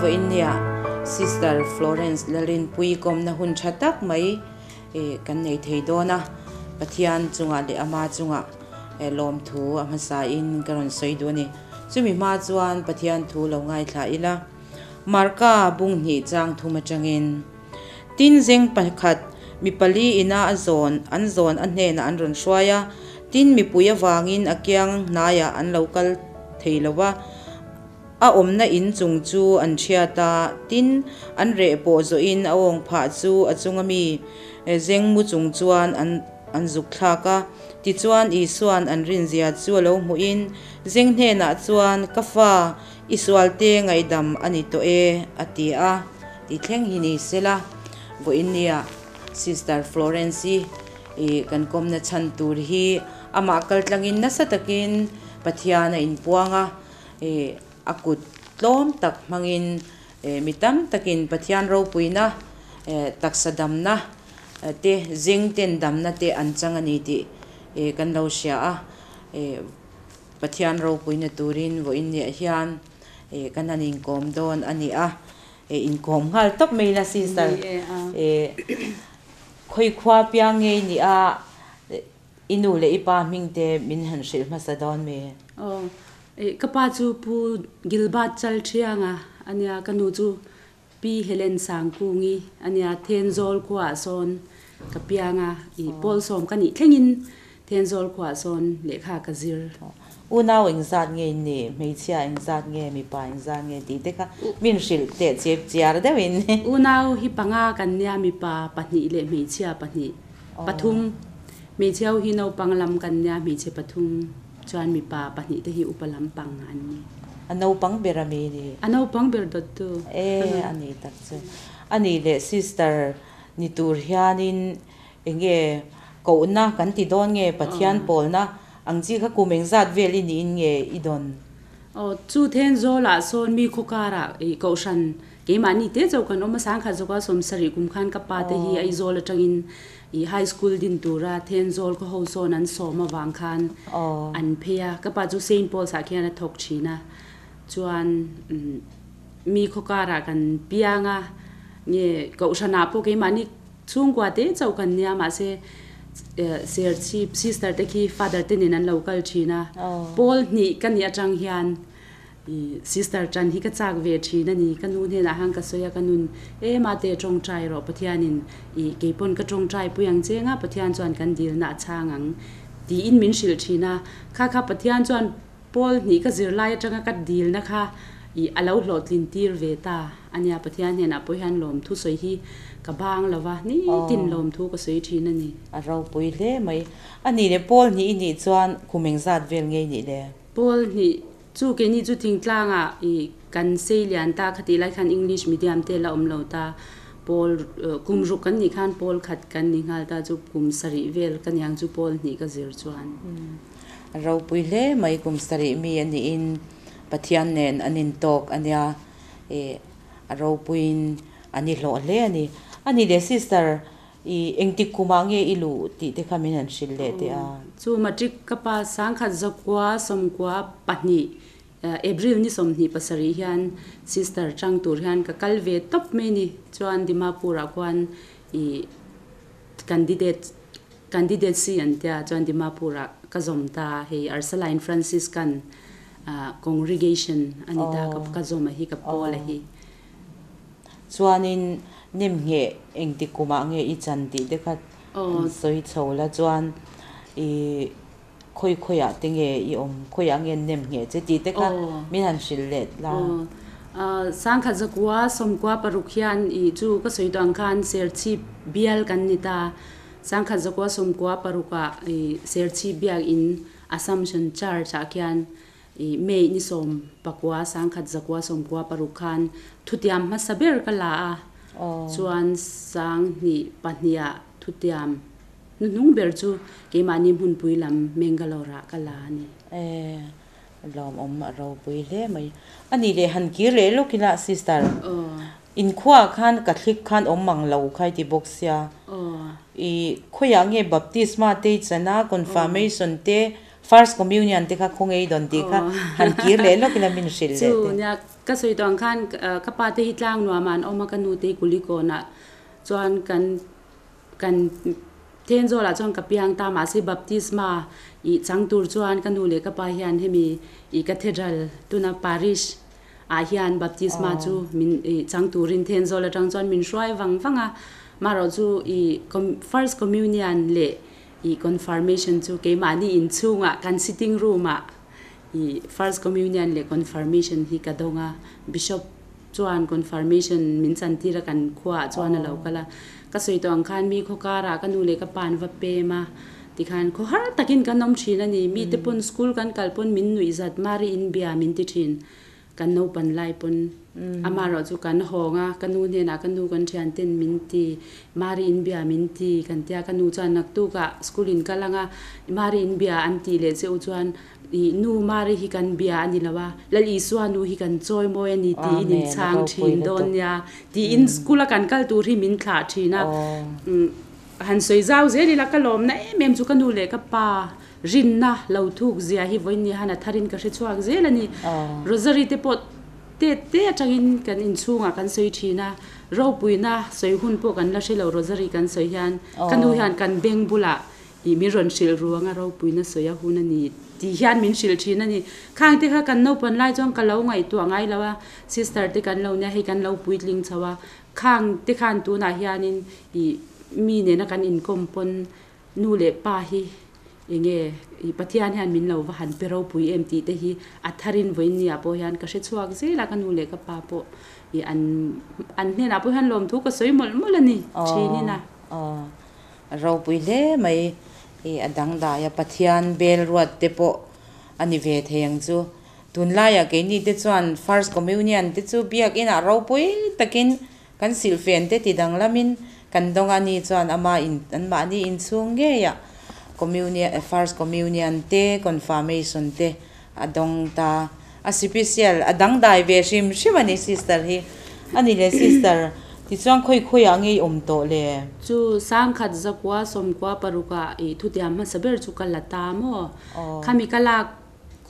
Vawiin nia Sister Florence Lalinpuii kawmna hun tha tak mai kan nei thei dawn a, Pathian chungah leh ama chungah lawmthu a hmasain ka rawn sawi duh a ni. Chumi hma chuan Pathian thu lo ngaithla ila, Marka bung hnih chang thum atangin Tin zeng pakhat mi pali ina a zawn an zawn a hnenah an rawn hruai a, tin mipui avangin a kiang hnaiah an lo kal thei lo va, a awmna in chung chu an thiat a, tin an reh pawh zawhin a awng phah chu a chunga mi zeng mu chung chuan an an zuk thlak a. Tichuan Isua'n an rinzia chu a lo hmuhin zeng hnenah chuan, Ka fa, I sualte ngaihdam a ni tawh e, a ti a. Ti thleng hi ni sela, vawiinnia Sister Florence-i i kan kawmna chhan tur hi amah kaltlangin nasa takin Pathian a inpuang a, i a kut tlawm tak hmangin mi tam takin Pathian ropuina, taksa damna te, zing ten damna te an chang a ni tih kan lo hria a. Pathian ropuina turin vawiin niah hian kan han inkawm dawn a ni a, inkawm nghal tawp mai ila sister khawi khua piang ngei ni a i nu leh i pa hming te min han hrilh hmasa dawn mi? Aw, ka pa chu Pu Gilbert Chalthianga a nia, ka nu chu Pi Helen Sangkungi a nia, Thenzawl khuaah sawn ka piang a, i pawl sawm ka nih thlengin Thenzawl khuaah sawn lehkha ka zir. Unau engzat nge in nih, hmeichhia engzat nge, mipa engzat nge tih te kha min hrilh teh chep chiar deuhin. Unau hi panga kan nia, mipa pahnih leh hmeichhia pahnih, pathum. Hmeichhia ho hi naupang lam kan nia, hmeichhe pathum chuan mipa pahnih te hi upa lampang an ni. A naupang ber a mi ni? A naupang ber dawttu. E, a ni tak chu. A nih leh sister ni tur hianin enge kohna kan ti dawn nge Pathian pawlna ang chi kha kum engzat vel i niin nge i dawn? Aw, chu then zawlah sawn mi khaw karah i kohhran keimahni te chauh kan awm a, sangkhat zawka sawmsarih kum khan ka pa te hi Aizawl atangin I high school din tura Thenzawl khaw ho sawn an sawm avang khan an phei a, ka pa chu Saint Paul's ah khian a thawk thin a, chuan mi khaw karah kan piang a, nge kohhranah pawh keimahni chhungkua te chauh kan nia mahse Serchhip sister te khi father te nen an lo kal thin a, pawl hnih ka nih atang hian I sister tan hi ka chak ve thin a ni. Ka nu hnenah khan ka sawi a, ka nun em a te tawngtai rawh Pathianin i keipawn ka tawngtai pui ang che nga Pathian chuan kan dilna a chhang ang tiin min hrilh thin a. Kha kha Pathian chuan Paul hnih ka zirlai atanga ka dilna kha i a lo hlawhtlin tir ve ta a nia. Pathian hnenah pawh hian lawmthu sawi hi ka bang lo va, nitin lawmthu ka sawi thin a ni. A ropui hle mai. A nih leh Paul hnih i nih chuan kum engzat vel ngei nih le? Paul hnih Chu keini chu thingtlangah i kan sei lian ta khatih lai khan English medium te la awm lo ta. Pawl kum ruk kan nih khan pawl khat kan ni nghal ta chu kum sarih vel ka niang chu pawl hnih ka zir chuan. A ropui hle mai kum sarih mi a niin Pathian nen an intawk a nia i a ropuiin an i hlawh hle a ni. A nih leh sister I engtik kumah nge i luh tih te kha min han hrilh leh teh a. Chu matric ka pa sangkhat zakua sawmkua pahnih April ni 27 hian sister chang tur hian ka kal ve tawp mai ni. Chuan Dimapur ah khuan i candidate candidacy an tia chuan Dimapur ah ka zawm ta hei Ursuline Franciscan congregation a ni ta ka zawm a hi ka pawl a hi. Chuanin nem ngheh engti kumah nge i chan tih te kha an sawi chho la chuan i khawi khawiah te nge i awm, khawiah nge nem ngheh che tih te kha min han hrilh let la. Sangkhat zakua sawmkua paruk hian i chu ka sawi tawh ang khan Serchhip bial kan ni ta. Sangkhat zakua sawmkua parukah i Serchhip biakin Assumption Church ah khian I May ni 19 1996 khan thutiam hmasa ber ka la a, chuan 2002 ah thutiam hnuhnung ber chu keimahni hmunpui lam Mangalore ah ka la a ni. E, lawmawm a ropui hle mai. A nih leh han kir leh lawk ila sister, inkhua khan Catholic khan awm mang lo kha i ti bawk sia. I khawiah nge baptisma te i chan a, confirmation te? First Communion te kha khawngei dawn tih kha han kir leh lawk ila min hrilh leh Chu teh. nia ka sawi tawh ang khan ka pa te hi tlang nuamah an awm a, ka nu te hi Kulikawnah chuan kan kan Thenzawlah chuan ka piang ta mahse baptisma ih chang tur chuan ka nu leh ka pa hian hemi ih Cathedral tuna Parish ah hian baptisma chu min ih chang turin Thenzawl atang chuan min hruai vang vang a, marawh chu ih first communion leh Ih confirmation chu keimahni inchhungah kan sitting room ah ih first communion leh confirmation hi ka dawng a, Bishop chuan confirmation min chantir a kan khuaah chuan a lo kal a, ka sawi tawh ang khan mi khaw karah ka nu leh ka pa an va pem a tikhan khaw har takin kan awm thin a ni, mite pawn school kan kal pawn min nuih zat mari inbia min ti thin. Kan naupan lai pawn amaherawh chu kan hawng a, ka nu hnenah ka nu kan thian ten min ti, Mari in bia min ti kan tia, ka nu chuan naktukah school in kal anga Mari in bia an tih leh che u chuan ih nu Mari hi kan bia a ni lo a, Lal Isua nu hi kan chawi mawi a ni tiin in chhang thin dawn nia tiin school a kan kal tur hi min thlah thin a. Han sawi zau zel ila ka lawmna em em chu ka nu leh ka pa Rinna lo thuk zia hi vawiin han a tharin ka hre chhuak zel a ni. Rosary te pawh tet te atangin kan inchhungah kan sawi thin a, ropuina sawi hun pawh kan la hre lo Rosary kan sawi hian ka nu hian kan beng bulah ih min rawn hrilh ruang a ropuina sawi a hun a ni tih hian min hrilh thin a ni. Khang te kha kan naupan lai chuan ka lo ngaihtuah ngai lo a, sister te kan lo nia hei kan lo puitling chho a, khang te khan tunah hianin ih mi nena kan inkawm pawn Nu leh pa hi enge i Pathian hian min lo va han pe ropui em tih te hi a tharin vawiin ni ah pawh hian ka hre chhuak zel a, ka nu leh ka pa pawh i an an hnenah pawh hian lawmthu ka sawi mawlh mawlh a ni thinin a. Aw ropui hle mai i a dangdai a, Pathian bel ruat te pawh a ni ve thei ang chu. Tunlaiah keini te chuan First Communion te chu biakinah ropui takin Kan silhfen te ti danglamin kan dawng a ni chuan ama in anmahni inchhung ngeiah communion first communion te confirmation te a dawng ta a sipisial a dangdai ve hrim hrim a ni sister hi a ni le sister tichuan khawi khawiah ngei awm tawh le. Chu sangkhat zakua sawmkua parukah ih thutiam hmasa ber chu ka la ta maw? Khami ka lak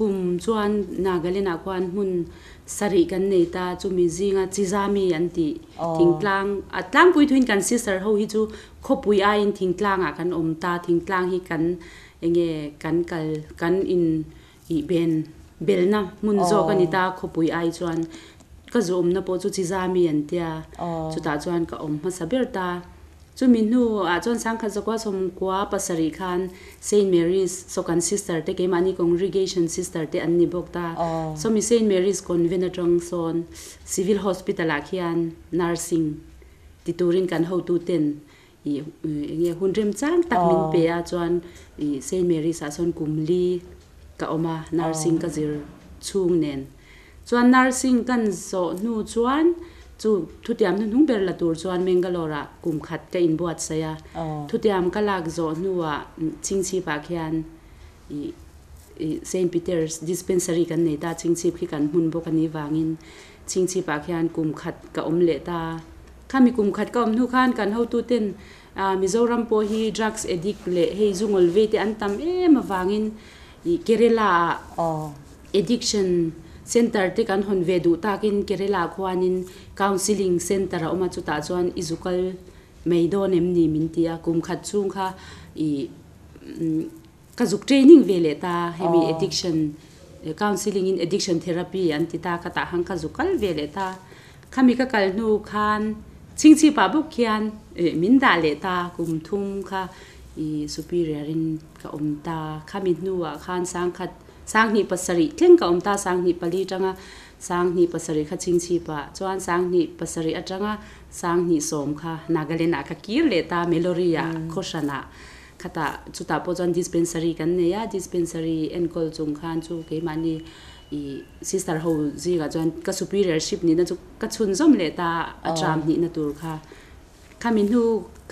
Kum chuan Nagaland-ah khuan hmun sarih kan nei ta, chumi zinga Chizami an tih thingtlang, a tlangpui thuin kan sister ho hi chu khawpui aiin thingtlangah kan awm ta, thingtlang hi kan enge kan kal kan in ih ben belna hmun zawk a ni ta khawpui ai chuan ka zuawmna pawh chu Chizami an tia, chutah chuan ka awm hmasa ber ta. Chumi hnu ah chuan sangkhat zakua sawmkua pasarih khan Saint Mary's saw kan sister te keimahni congregation sister te an ni bawk ta. Sawmi Saint Mary's Convent atang sawn Civil Hospital ah khian nursing ti turin kan hotu ten ih enge hun remchang tak min pe a chuan ih Saint Mary's ah sawn kum li ka awm a nursing ka zir chhung nen. Chuan nursing kan zawh hnu chuan chu thutiam hnuhnung ber la tur chuan Mangalore ah kum khat ka inbuatsaih a. Thutiam ka lak zawh hnuah Chingchhip ah khian ih ih Saint Peter's Dispensary kan nei ta, Chingchhip khi kan hmun bawk a nih vangin Chingchhip ah khian kum khat ka awm leh ta. Khami kum khat ka awm hnu khan kan hotuten Mizoram pawh hi drugs addict leh hei zungawl vei te an tam em avangin ih Kerala ah Addiction Centre te kan hawn ve duh takin Kerala khuanin Counselling Centre a awm a, chutah chuan i zu kal mai dawn em ni min ti a, kum khat chhung kha i ka zuk training ve leh ta, hemi addiction counselling in addiction therapy an ti ta, ka tah khan ka zu kal ve leh ta, khami ka kal hnu khan chhingchhipah bawk khian min dah leh ta, kum thum kha i superior in ka awm ta, khami hnuah khan sangkhat Sanghnih pasarih thleng ka awm ta, sanghnih pali atanga sanghnih pasarih kha chingchhipah chuan sanghnih pasarih atanga sanghnih sawm kha Nagaland ah ka kir leh ta, Melori ah khawhranah khatah chutah pawh chuan dispensary kan nei a, dispensary enkawl chung khan chu keimahni ih sister ho zingah chuan ka superiorship nihna chu ka chhunzawm leh ta a tram hnihna tur kha. Khami hnu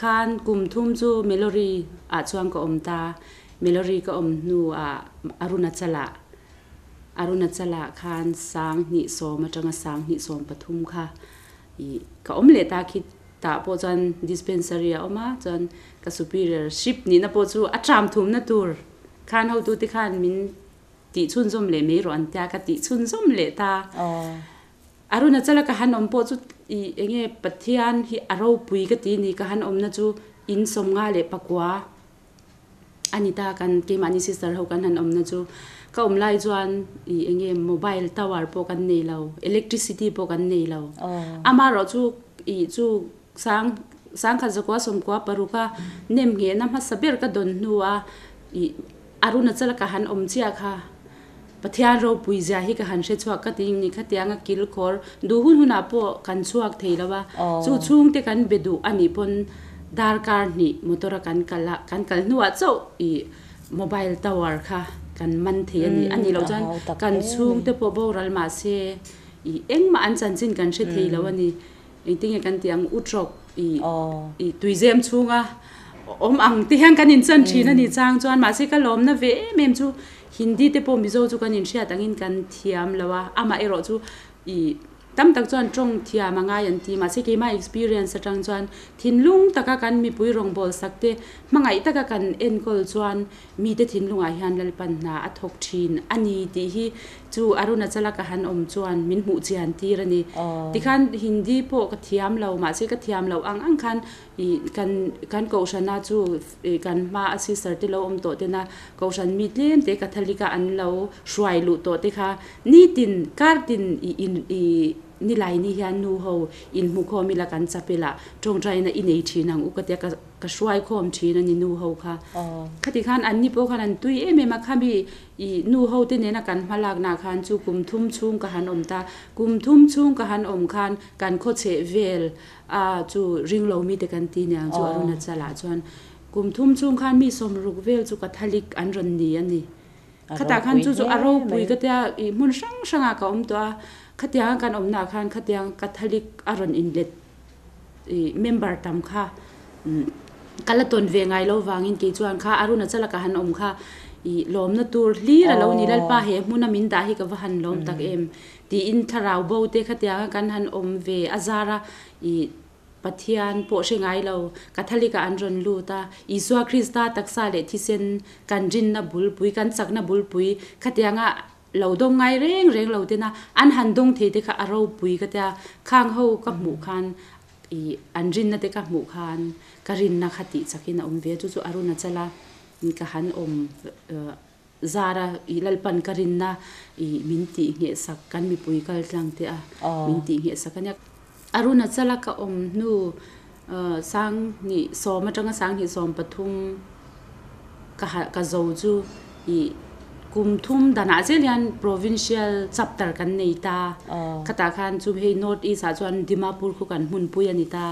khan kum thum chu Melori ah chuan ka awm ta, Melori ka awm hnu ah Arunachala Arunachala khan sanghnih sawm atanga sanghnih sawm pathum kha ih ka awm leh ta khi tah pawh chuan dispensary a awm a chuan ka superior ship nihna pawh chu a tram thumna tur. Khan hotute khan min tih chhunzawm leh mai rawh an tia ka tih chhunzawm leh ta. Arunachala ka han awm pawh chu i enge Pathian hi a ropui ka ti ni ka han awmna chu in 54 a ni ta kan keimahni sister ho kan han awmna chu ka awm lai chuan i enge mobile tower pawh kan nei lo electricity pawh kan nei lo amaherawh chu i chu sang 1996 a nem nghehna hmasa ber ka dawn hnu a i Arunachala ka han awm chiah kha Pathian ropui zia hi ka han hre chhuak ka ti ni khatianga kil khawr duh hun hunah pawh kan chhuak thei lo a, chu chhungte kan be duh a nih pawn darkar hnih motor a kan kal a, kan kal hnuah chauh i mobile tower kha kan man thei a ni. A nih loh chuan kan chhungte pawh boral mah se i engmah an chanchin kan hre thei lo a ni. Engtinge kan tih ang utrawk i i tuizem chhunga awm ang te hian kan inchan thin a ni chang chuan mahse ka lawmna ve em em chu Hindi te pawh Mizo chu kan inhriat angin kan thiam lo a, amah erawh chu i tam tak chuan tawng thiam a ngai an ti mahse keimah experience atang chuan thinlung taka kan mipui rawngbâwl sak te hmangaih taka kan enkawl chuan Mite thinlungah hian Lalpan hna a thawk thin a ni tih hi chu Arunachala ka han awm chuan min hmuh chian tir a ni. Tikhan Hindi pawh ka thiam lo, mahse ka thiam loh ang ang khan ih kan kan kohhrana chu ih kan hma a sister te lo awm tawh tena kohhran mi tlem te Catholic a an lo hruai luh tawh te kha nitin kar tin ih in ih nilai ni hian nu ho inhmukhawm ila kan chapel ah tawngtaina i nei thin ang u ka tia ka Ka hruai khawm thin a ni nu ho kha. Khati khan an ni pawh khan an tui em em a, khami i nu ho te nena kan hma lakna khan chu kum thum chhung ka han awm ta. Kum thum chhung ka han awm khan kan khawchheh vel a chu ringlo mite kan ti niang chu Arunachal ah chuan kum thum chhung khan mi 60 vel chu Catholic an rawn ni a ni. Khatah khan chu chu a ropui ka tia i hmun hrang hrangah ka awm tawh a, khatianga kan awmnaah khan khatiang Catholic a rawn inlet I member tam kha ka la tawn ve ngai lo vangin kei chuan kha Arunachala ka han awm kha i lawmna tur hlir a lo ni Lalpa he hmuna min dah hi ka va han lawm tak em tiin thlarau bo te khatianga kan han awm ve a zara i Pathian pawh hre ngai lo Catholic ah an rawn lut a Isua Krista taksa leh thisen kan rinna bulpui kan chakna bulpui khatianga Lo dawng ngai reng reng lo tena an han dawng thei te kha a ropui ka tia, khang ho ka hmuh khan i an rinna te ka hmuh khan ka rinna kha tih chakin a awm ve a, chu chu Arunachala ka han awm zara i Lalpan ka rinna i min tih ngheh sak kan mipui kal tlang te a min tih ngheh sak a nia. Arunachala ka awm hnu 2010 atanga 2013 ka ka zo chu i kum thum danah zel hian provincial chapter kan nei ta. Khatah khan chu hei North East ah chuan Dimapur khu kan hmunpui a ni ta.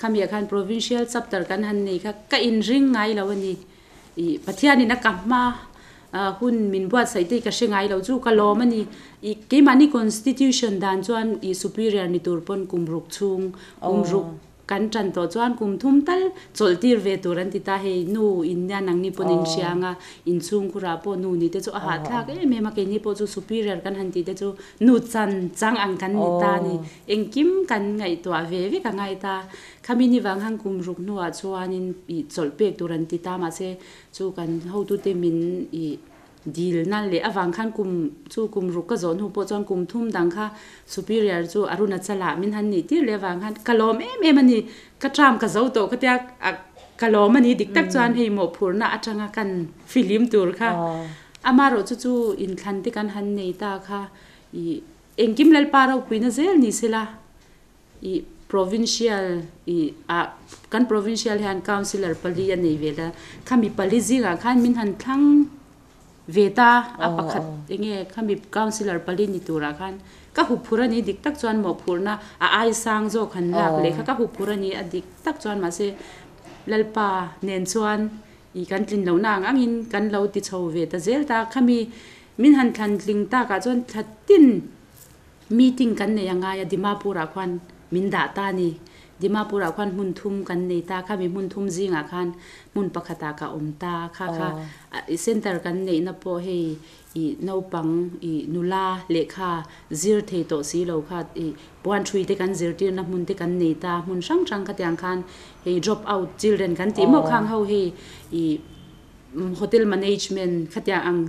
Khamiah khan provincial chapter kan han nei kha ka inring ngai lo a ni. I Pathianin a ka hma hun min buatsaih te hi ka hre ngai lo chu ka lawm a ni. I keimahni constitution dan chuan i superior ni tur pawn kum ruk chhung kum ruk kan tan tawh chuan kum thum tal chawlh tir ve tur an ti ta hei nu in nia nangni pawn in hria anga inchhung khurah pawh nu ni te chu a hahthlak em em a keini pawh chu superior kan han tih te chu nu chan chang ang kan ni ta a ni. Engkim kan ngaihtuah ve vek a ngai ta. Khami ni vang han kum ruk hnuah chuanin ih chawlh pek tur an ti ta mahse chu kan hotute min ih dilna leh avang khan kum chu kum ruk ka zawh hnu pawh chuan kum thum dang kha superior chu Arunachalah min han nih tir leh avang khan ka lawm em em a ni ka term ka zo tawh ka tia ka lawm a ni dik tak chuan hei mawhphurhna atanga kan fihlim tur kha amaherawh chu chu inthlan te kan han nei ta kha ih engkim Lalpa ropuina zel ni sela. I provincial i ah kan provincial hian councillor pali a nei ve la khami pali zingah khan min han thlang ve ta a pakhat enge khami councillor pali ni turah khan ka hup phur a ni dik tak chuan mawhphurhna a ai sang zawk han lak leh kha ka hup phur a ni a dik tak chuan mahse Lalpa nen chuan i kan tlin lohna ang angin kan lo ti chho ve ta zel ta khami min han thlan tling takah chuan thla tin Meeting kan nei a ngai a, Dimapur-ah khuan min dah ta a ni. Dimapur-ah khuan hmun thum kan nei ta, khami hmun thum zingah khan hmun pakhatah ka awm ta. Kha kha centre kan neihna pawh hei i naupang i nula lehkha zir thei tawh si lo kha i puanthui te kan zirtirna hmun te kan nei ta. Hmun hrang hrang khatiang khan hei drop out children kan tih mawh khang ho hei i. Hotel Management khatiang ang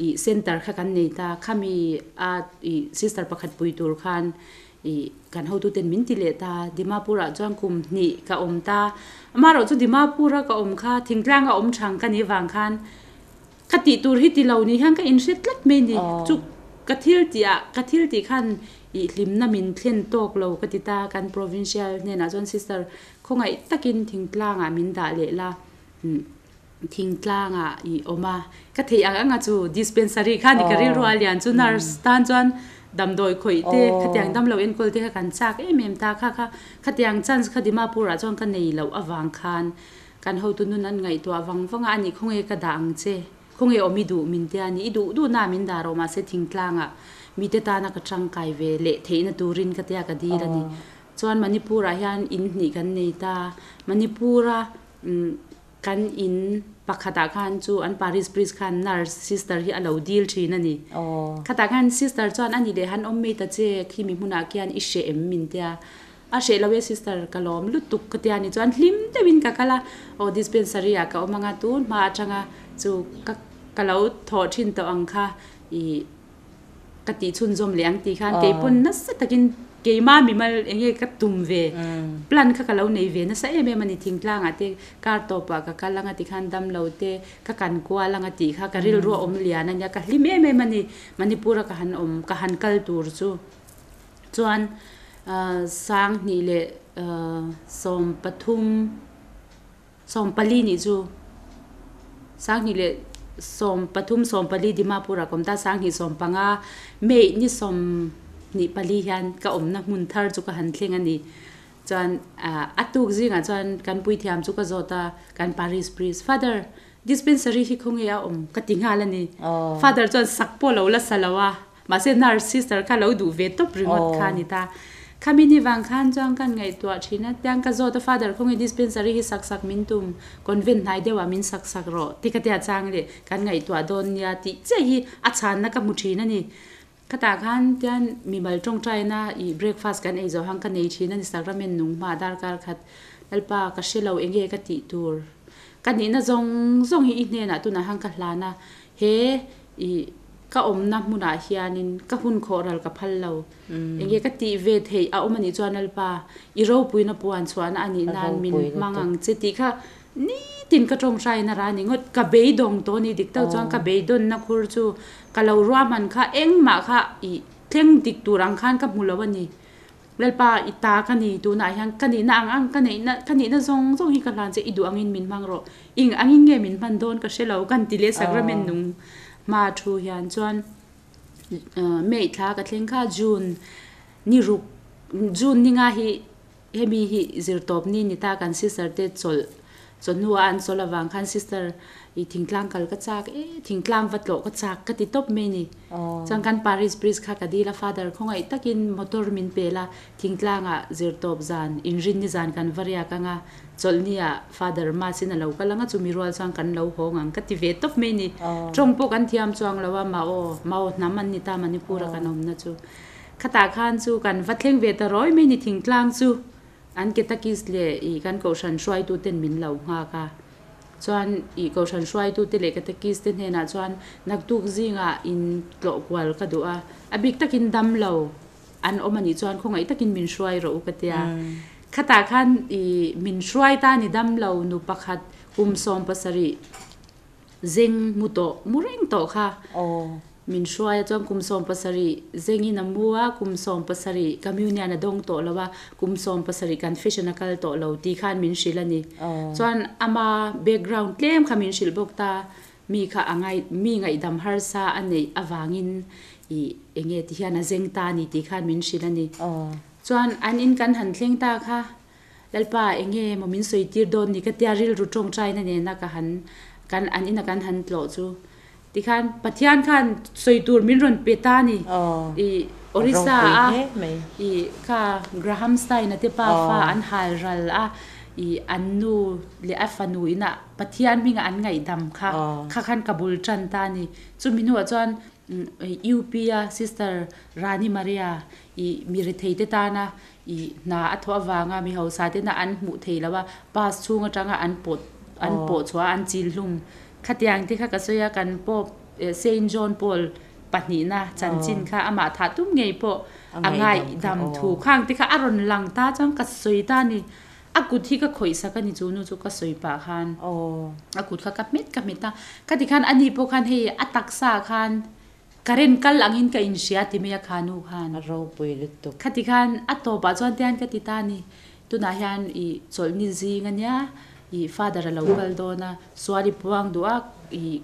ih center kha kan nei ta, khami a ih sister pakhat pui tur khan ih kan hotuten min ti leh ta, Dimapur ah chuan kum hnih ka awm ta, amaherawh chu Dimapur a ka awm kha thingtlang a awm thang ka nih vang khan ka tih tur hi ti lo ni hian ka inhre tlat mai ni, chu ka thil tih ah ka thil tih khan ih hlimna min thlen tawk lo ka ti ta, kan provincial hnenah chuan sister khawngaih takin thingtlang ah min dah leh la. Thingtlang ah i awm a, ka theih ang ang a chu dispensary kha ni ka rilru a lian chu nurse tan chuan damdawi khawih te khatiang damlo enkawl te kha kan chak em em ta kha kha khatiang chance kha Dimapur ah chuan ka nei loh avang khan kan hotu nun an ngaihtuah vang vang a ani khawnge ka dah ang che khawnge awm i duh min tia ni i duh duh na min dah rawh mahse thingtlang ah mite tana ka tangkai ve leh theihna turin ka tia ka dil a ni chuan Manipur ah hian in hnih kan nei ta Manipur a Kan in pakhatah khan chu an Paris Bridge khan nurse sister hi a lo dil thin a ni. Khatah khan sister chuan a ni leh han awm mai ta che khi mi hmunah khian i hreh em min tia. A hreh lo e sister ka lawm lutuk ka tia ni chuan hlim deuhin ka kal a, aw dispensary ah ka awm anga tun hma atanga chu ka ka lo thawh thin tawh ang kha i ka tih chhunzawm leh ang tih khan keipawn nasa takin keima mimal eng nge ka tum ve plan kha ka lo nei ve nasa em em a ni thingtlangah te kar tawpah ka kal anga tikhan damlo te ka kan kual anga tih kha ka rilru a awm lian a nia ka hlim em em a ni Manipur a ka han awm ka han kal tur chu chuan Sanghnih leh 13 40 nih chu 2013 40 Dimapur ah ka awm ta, 2015 May ni 24 hian ka awmna hmun thar chu ka han thleng a ni. Chuan a tuk zingah chuan kan puithiam chu ka zawt a, kan parish priest, Father, dispensary hi khawnge a awm? ka ti nghal a ni. Father chuan sak pawh lo la sa lo a. Mahse nurse sister kha lo duh ve tawp ringawt kha a ni ta. Khami ni vang khan chuan kan ngaihtuah thin a, tiang ka zawt a father khawnge dispensary hi sak sak min tum, convent hnai deuhah min sak sak rawh ti ka tia chang leh kan ngaihtuah dawn nia tih chiah hi a chhanna ka hmu thin a ni. Khatah khan tian mimal tawngtaina ih breakfast kan ei zawh hang ka nei thin a ni sacrament nung hma darkar khat Lalpa ka hre lo enge ka tih tur ka nihna zawng zawng hi i hnenah tunah hang ka hlan a he ih Ka awmna hmunah hianin ka hun khawh ral ka phal lo. Enge ka tih ve theih a awm anih chuan Lalpa, i ropuina puan chhuahna anih nan min hmang ang che tih kha nitin ka tawngtaina ra ni ngawt. Ka beidawng tawh a ni dik tak chuan ka beidawnna khur chu ka lo ruahman kha engmah kha i thleng dik tur ang khan ka hmu lo a ni. Lalpa, i ta ka ni, tunah hian ka nihna ang ang, ka neihna, ka nihna zawng zawng hi ka hlan che, i duh angin min hmang rawh, ing angin nge min hman dawn ka hre lo, kan ti leh Sacrament nung hma thu hian chuan May thla ka thleng kha June ni ruk, June ni nga hi hemi hi zirtawp ni ni ta kan sister te chawlh Chawhnu a an chawl avang khan sister i thingtlang kal ka chak e, thingtlang va tlawh ka chak ka ti tawp mai ni. Chuan kan parish priest kha ka dil a, Father khawngaih takin motor min pel a, thingtlangah zirtawp zan, inrinni zan kan va riak anga, chawlhni ah Father Mass in a lo kal anga chumi rual chuan kan lo hawng ang ka ti ve tawp mai ni. Tawng pawh kan thiam chuang lo a, Mao, Mao hnam an ni ta Manipur a kan awmna chu. Khatah khan chu kan va thleng ve ta rawi mai ni thingtlang chu. An ketakis leh ih kan kohhran hruaituten min lo nghak a, chuan ih kohhran hruaitute leh ketakis te hnenah chuan naktuk zingah in tlawh kual ka duh a, a bik takin dam lo an awm anih chuan khawngaih takin min hruai rawh u ka tia. Khatah khan ih min hruai ta ni dam lo nu pakhat kum 70 Zeng mu tawh, mu reng tawh kha. Min hruai a chuan kum 70 zengin a mu a, kum 70 communion a dawng tawh lo a, kum 70 confession a kal tawh lo tih khan min hrilh a ni. Chuan ama background tlem kha min hrilh bawk ta, mi kha a ngai, mi ngaihdam harsa a neih avangin ih eng nge ti hian a zeng ta a ni tih khan min hrilh a ni. Chuan an in kan han thleng ta kha. Lalpa enge maw min sawi tir dawn ni ka tia rilru tawngtaina nena ka han kan an ina kan han tlawh chu tikhan Pathian khan sawi tur min rawn pe ta ni i Orissa a i kha Graham Stein a te pa fa an hal ral a i an nu leh a fanu ina Pathian hminga an ngaihdam kha kha khan ka bul tan ta ni chumi hnuah chuan UP a Sister Rani Maria i mi rethei te tana I hna a thawh avanga mi hausa tena an hmuh thei lo a, bus chhung atanga an pawh an pawh chhuah a an chil hlum Khatiang te kha ka sawi a, kan Pope Saint John Paul pahnihna chanchin kha amah thah tum ngei pawh a ngaihdam thu khang te kha a rawn lang ta chuan ka sawi ta a ni. A kut hi ka khawih sak a ni chu nu chu ka sawi pah khan a kut kha ka hmet ka hmet a. Khati khan ani pawh khan hei a taksa khan current kal angin ka inhria ti mai a kha nu khan. A ropui lutuk. Khati khan a tawpah chuan tian ka ti ta a ni. Tunah hian i chawlhni zing a nia, i father a lo kal dawn a, sual i puang duh a, i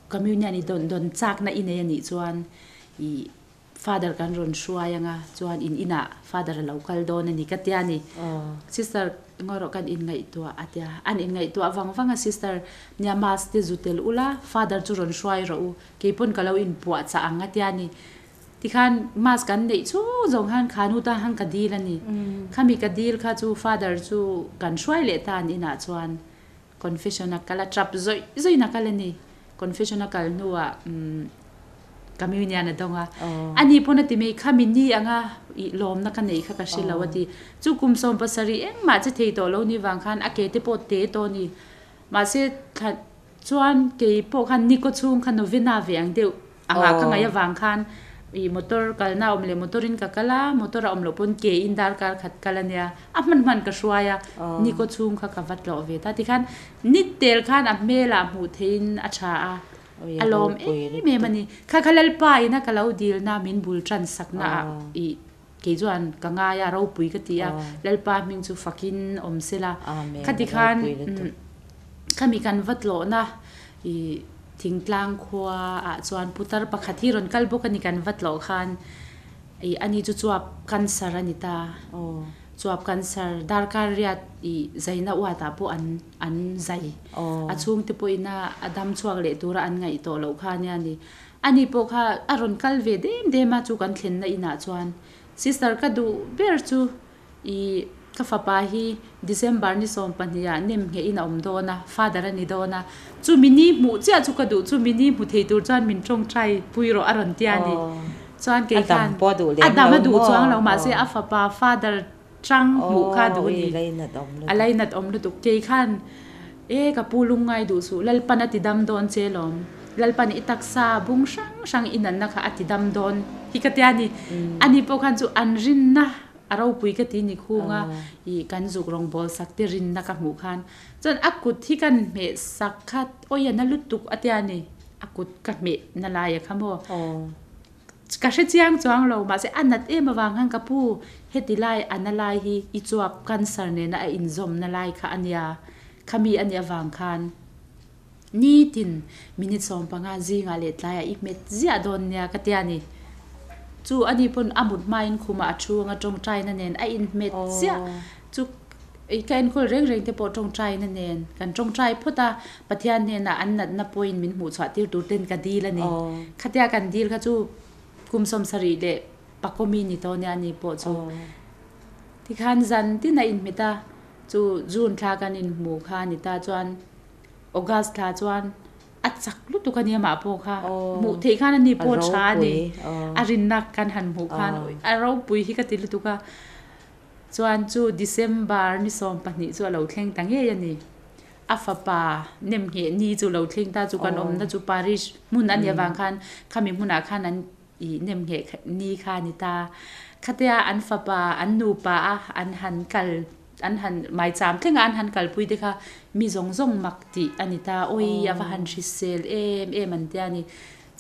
communion i dawn dawn chakna i nei a nih chuan i father kan rawn hruai ang a, chuan in inah father a lo kal dawn a ni ka tia ni. Sister ngaw rawh kan inngaihtuah a tia, an inngaihtuah vang vang a sister nia mass te zu tel ula father chu rawn hruai rawh u, keipawn ka lo inpuah chah ang a tia ni. Tikhan mass kan neih chung zawng khan kha nu tan khan ka dil a ni. Khami ka dil kha chu father chu kan hruai leh ta an inah chuan confession a kal a, tap zawih zawih in a kal a ni. Confession a kal hnuah communion a dawng a. Ani pawn a ti mai, khami ni anga ih lawmna ka neih kha ka hre lo a ti. Chu kum 70 engmah che thei tawh lo ni vang khan a ke te pawh te tawh a ni. Mahse thla chuan kei pawh khan ni kaw chhung kha novena ve ang deuh Anga ka ngaih avang khan i motor kalna a awm leh motor in ka kal a, motor a awm loh pawn ke in darkar khat kal a nia, a hman hman ka hruai a, ni kaw chhung kha ka va tlawh ve ta. Tikhan ni tel khan a hmelah hmuh theihin a tha a, a lawm em em a ni. Kha kha Lalpa ina ka lo dilna min bul tan sakna ah i kei chuan ka ngai a, ropui ka ti a, Lalpa hming chu fakin awm sela. Khati khan khami kan va tlawhna i Thingtlang khua ah chuan putar pakhat hi rawn kal bawk a ni kan va tlawh khan ih ani chu chuap cancer a ni ta chuap cancer darkar riat ih zaina uat ah pawh an an zai a chhungte pawhin a a dam chhuak leh tura an ngaih tawh loh kha ania ni ani pawh kha a rawn kal ve dem dem a chu kan thlenna inah chuan sister ka duh ber chu I ka fapa hi December ni 12 ah nem ngheh in a awm dawn a, father a ni dawn a, chumi ni hmuh chiah chu ka duh, chumi ni hmu thei tur chuan min tawngtai pui rawh a rawn tia ni. Chuan kei khan a dam a duh chuang lo mahse a fapa father tang hmuh kha a duh a ni. A lainat awm lutuk. Kei khan e ka pu lungngai duh suh, Lalpan a ti dam dawn che lawm, Lalpan i taksa bung hrang hrang i natna kha a ti dam dawn hi ka tia ni. Ani pawh khan chu an rinna A ropui ka ti ni khung a, ih kan zuk rawngbawl sak te rinna ka hmuh khan chuan a kut hi kan hmeh sak kha awi a na lutuk a tia ni, a kut ka hmeh na lai a kha maw? Ka hre chiang chuang lo mahse a nat em avang khan ka pu heti lai a na lai hi i chuap cancer nena a inzawm na lai kha a nia, khami a nih avang khan Nitin minute 15 zingah leh tlaiah i hmet ziah dawn nia ka tia ni. Chu a ni pawn a mut hmain khumah a thu anga tawngtaina nen a inhmet ziah. Chu ka enkawl reng reng te pawh tawngtaina nen kan tawngtai phawt a, Pathian hnenah an natna pawhin min hmuh chhuah tir tur ten ka dil a ni. Khatia kan dil kha chu kum 74 mi ni tawh nia ni pawh chu. Tikhan zan tin a inhmet a, chu June thla kan inhmuh kha a ni ta chuan August thla chuan a chak lutuk a nia mah pawh kha hmuh theih khan a ni pawh tha a ni a rinna kan han hmuh khan a ropui hi ka ti lutuk a chuan chu December ni 12 chu a lo thleng ta ngei a ni a fapa nem ngheh ni chu lo thleng ta chu kan awmna chu parish hmun a nih avang khan khami hmunah khan an i nem ngheh ni kha a ni ta. Khatia an fapa, an nupa a an han kal, an han maicham thlengah an han kalpui te kha mi zawng zawng mak tih a ni ta. Awi a va han hrisel em em an tia ni.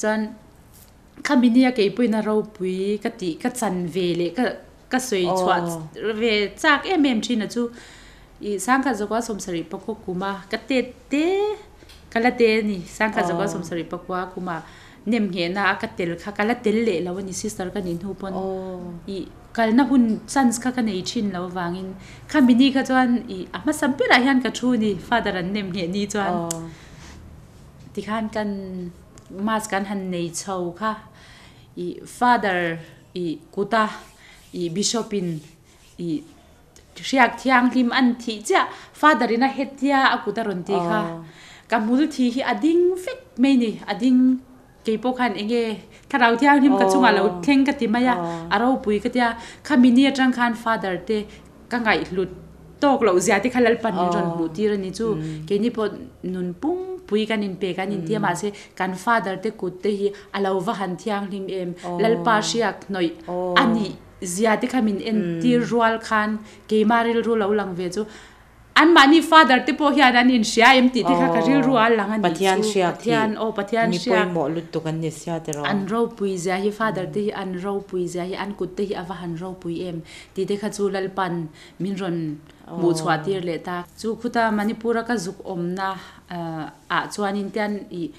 Chuan khami nia keipuina ropui ka tih ka chan ve leh ka ka sawi chhuah ve chak em em thin a chu i sangkhat zakua 74 kuma ka tet te ka la te a ni sangkhat zakua 74 kuma nem nghehna a ka tel kha ka la tel leh lo a ni sister ka nih hnu pawn i kalna hun chance kha ka nei thin lo avangin khami ni kha chuan i a hmasa berah hian ka thu a ni father an nem ngheh ni chuan tikhan kan mass kan han nei chho kha i father i kuta i bishop in i hriak thianghlim an thih chiah father in a hetia a kut a rawn ti kha ka hmul thi hi a ding vek mai ni a ding kei pawh khan enge thlarau thianghlim ka chungah lo thleng ka ti mai a a ropui ka tia khami ni atang khan father te ka ngaihhlut. tawk loh zia te kha Lalpan min rawn hmuh tir a ni chu. Keini pawh nun pum pui kan inpe kan inti a, mahse kan father te kut te hi a lo va han thianghlim em, Lalpa hriak hnawih a nih zia te kha min entir rual khan keimah rilru lo lang ve chu anmahni father te pawh hian an inhria em tih te kha ka rilru a lang a nih Pathian chu. Hriak hi Pathian aw Pathian mi hriak pawimawh lutuk an ni sia tiraw. An ropui zia hi father te hi an ropui zia hi an kut te hi a va han ropui em tih te kha chu Lalpan min rawn hmuh chhuah tir leh ta. Chu khuta Manipur a ka zuk awmna ah chuanin tian ih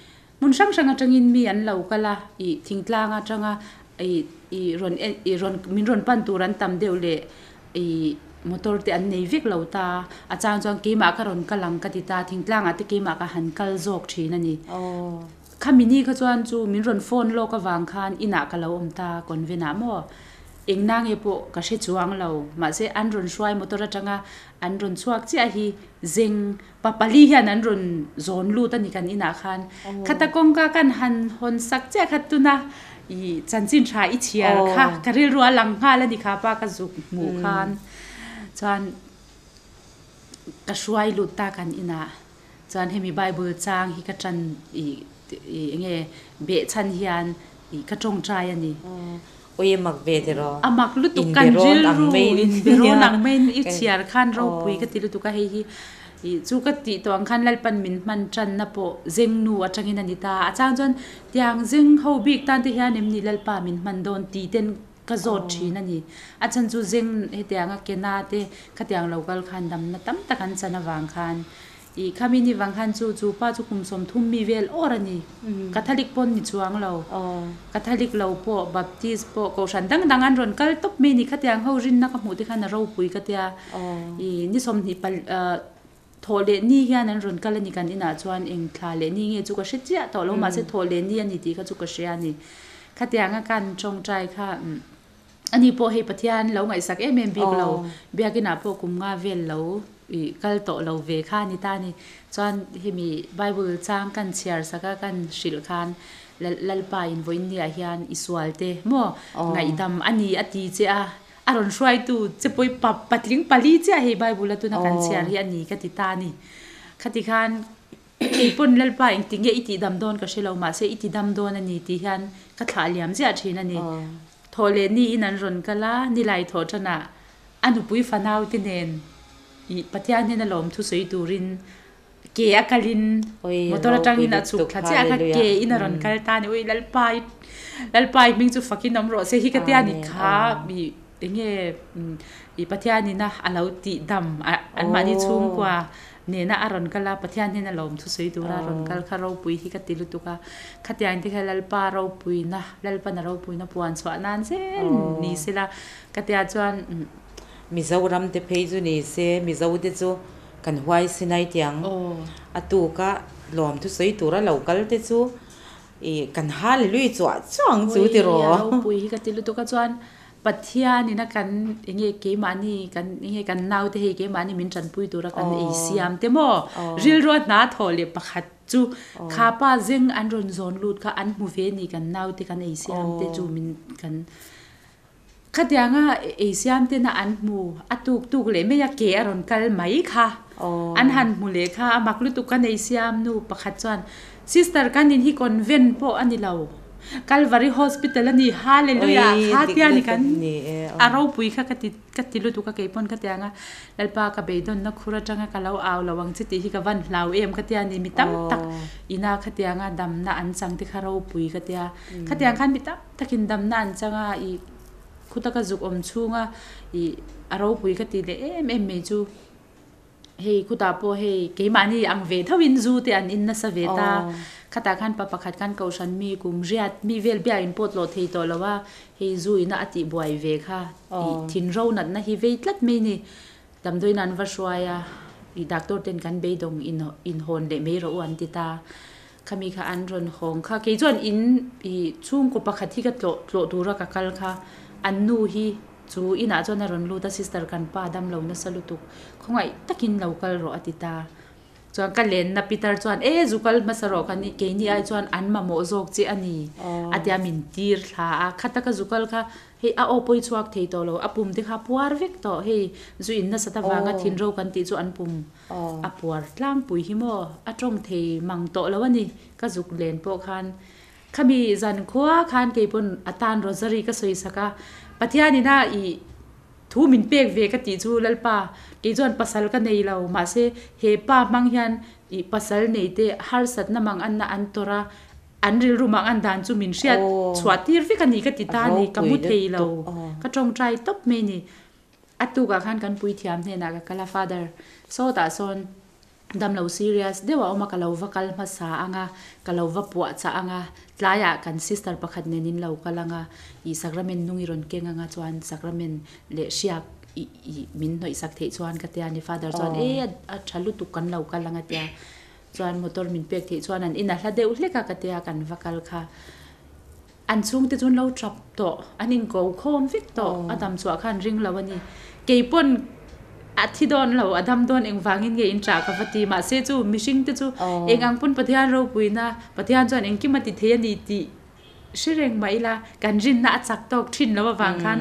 hmun hrang hrang atangin mi an lo kal a, ih thingtlang atanga ih ih rawn en ih rawn min rawn pan tur an tam deuh leh ih motor te an nei vek lo ta. A chang chuan keimah ka rawn kal ang ka ti ta, thingtlangah te keimah ka han kal zawk thin a ni. Khami ni kha chuan chu min rawn phone lawk avang khan inah ka lo awm ta, convent ah maw? Eng na nge pawh ka hre chuang lo. Mahse an rawn hruai motor atanga an rawn chhuak chiah hi zeng pa pali hian an rawn zawn lut a ni kan inah khan. Khata kawngka kan han hawn sak chiah kha tuna i chanchin tha i chhiar kha ka rilru a lang nghal a ni kha pa ka zuk hmuh khan. Chuan ka hruai lut ta kan inah. Chuan hemi Bible chang hi ka tan i i enge behchhan hian i ka tawngtai a ni. Ui a mak ve tiraw? A mak lutuk kan rilru inberawn ang maiin i chhiar khan ropui ka ti lutuk a, hei hi i chu ka tih tawh ang khan Lalpan min hman tanna pawh zengnu atangin a ni ta. A chang chuan tiang zeng ho bik tan te hian em ni Lalpa min hman dawn tih ten ka zawt thin a ni. A chhan chu zeng hetianga kena te khatiang lo kal khan damna tam tak an chan avang khan ih khami ni vang khan chu chu pa chu kum 30 mi vel awr a ni. Catholic pawn ni chuang lo. Catholic lo pawh Baptist pawh kohhran dang dang an rawn kal tawp mai a ni. Khatiang ho rinna ka hmuh te khan a ropui ka tia. Ih ni 20 pal Thawh leh ni hian an rawn kal a ni kan inah chuan eng thla leh ni nge chu ka hre chiah tawh lo mahse thawh leh ni a ni tih kha chu ka hria a ni. Khatianga kan tawngtai kha ani pawh hei Pathian lo ngaihsak em em bik lo, biakinah pawh kum nga vel lo ih kal tawh lo ve kha a ni ta a ni. Chuan hemi Bible chang kan chhiar sak a kan hrilh khan Lalpa in vawiin niah hian i sual te maw ngaihdam a ni a ti che a. A rawn hruaitu che pawi pa patling pali chiah hei Bible a tuna kan chhiar hi a ni ka ti ta a ni. Khati khan kei pawn Lalpa engti nge i tihdam dawn ka hre lo mahse i tidam dawn a ni tih hian ka thlah liam ziah thin a ni. Thawh leh ni in an rawn kal a, nilai thawh tanah a nupui fanau te nen ih Pathian hnena lawmthu sawi turin ke a kalin motor atangin a chhuk thla chiah kha ke in a rawn kal ta a ni. Ui Lalpa i Lalpa i hming chu fakin awm rawh se hi ka tia ni kha i enge i Pathianin a a lo tih dam anmahni chhungkua nena a rawn kal a Pathian hian a lawm thusawi tura a rawn kal kha ropui hi ka ti lutuk a. Khatiang te kha Lalpa ropuina Lalpan a ropuina puan chhuah nan zel ni sela ka tia chuan Mizoram te phei chu ni se Mizo te chu Kan huai sinai tiang a tuka lawm thusawi tura lo kal te chu ih kan hallelui chuah chuah ang chu tiraw. Ui a ropui hi ka ti lutuk a chuan Pathian ina kan enge keimahni kan enge kan naute hei keimahni min tanpui tura kan ei siam te maw rilrua hna thawh leh pakhat chu kha pa zeng an rawn zawn lut kha an hmu ve ni kan naute kan ei siam te chu min kan Khatianga ei siam tena an hmu a tuk tuk leh mai a ke a rawn kal mai kha an han hmu leh kha a mak lutuk kan ei siam nu pakhat chuan sister kan in hi convent pawh a ni lo Calvary hospital a ni hallelujah kha tia ni kan a ropui kha ka ti ka ti lutuk a keipawn khatianga Lalpa ka beidawnna khur atanga ka lo au lo ang che tih hi ka van hlau em ka tia ni mi tam tak ina khatianga damna an chang te kha ropui ka tia khatiang khan mi tam Takin damna an chang a, i khuta ka zuk awm chhunga i a ropui ka ti leh em em mai chu hei khutah pawh hei keimahni ang ve tho in zu te an in nasa ve ta. Khatah khan pa pakhat khan kohhran mi kum riat mi vel biak in pawt lawh thei tawh lo a, hei zu ina a tih buai ve kha i thin ro natna hi vei tlat mai ni. Damdawiin an va hruai a, i doctor ten kan beidawng in inhawn leh mai rawh u an ti ta. Khami kha an rawn hawng kha. Kei chuan in i chhungkaw pakhat hi ka tlawh tlawh tura ka kal kha. An nu hi chu inah chuan a rawn lut a, sister kan pa dam lo nasa lutuk, khawngaih takin lo kal rawh a ti ta. Chuan ka lenna pitar chuan e zu kal hmasa rawh ka ni keini ai chuan an mamawh zawk che a ni a tia min tir thla a. Khata ka zu kal kha hei a aw pawi chhuak thei tawh lo, a pum te kha a puar vek tawh hei zu in nasat avanga thinro kan tih chu an pum a puar tlangpui hi maw a tawng thei mang tawh lo a ni ka zuk len pawh khan. Khami zan khua khan kei pawn a tan rosary ka sawi sak a, Pathianin a ih Thu min pek ve ka tih chu Lalpa, kei chuan pasal ka nei lo, mahse he pa hmang hian ih pasal nei te harsatna mang anna an tawrh a, an rilru mang an dan chu min hriat chhuah tir vek a ni ka ti ta a ni, ka hmu thei lo, ka tawngtai tawp mai a ni. A tukah khan kan puithiam hnenah ka kal a, Father, sawtah sawn Damlo serious deuh a awm a, ka lo va kal hmasa ang a, ka lo va puah chah ang a, tlaiah kan sister pakhat nen in lo kal ang a, ih sacrament nung i rawn keng ang a chuan sacrament leh hriak ih ih min hnawih sak theih chuan ka tia ni father chuan e a tha lutuk kan lo kal ang a tia chuan motor min pek theih chuan an in a hla deuh hlek a ka tia kan va kal kha an chhungte chu an lo tap tawh an inko khawm vek tawh a dam chhuah khan ring lo a ni keipawn a thi dawn lo a dam dawn engvangin nge in tah ka va ti mahse chu mihring te chu eng ang pawn Pathian ropuina Pathian chuan engkim a ti thei a ni tih hre reng mah ila kan rinna a chak tawk thin lo avang khan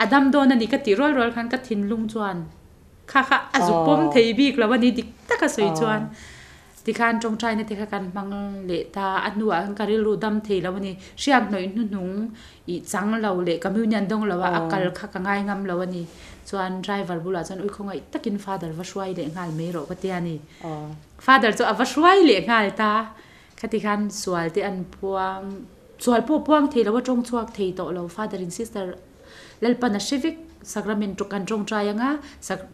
a dam dawn a ni ka tih rual rual khan ka thinlung chuan kha kha a zuk pawm thei bik lo a ni dik taka sawi chuan. Tikhan tawngtaina te kha kan hmang leh ta, a hnuah khan ka rilru dam thei lo a ni. Hriak hnawih hnuhnung ih chang lo leh communion dawng lo a, a kal kha ka ngai ngam lo a ni. Chuan driver bulah chuan ui khawngaih takin father va hruai leh nghal mai rawh ka ti a ni. Father chu a va hruai leh nghal ta. Khati khan sual te an puang, sual pawh puang thei lo a tawng chhuak thei tawh lo father in sister Lalpan a hre vek sacrament kan tawngtai anga,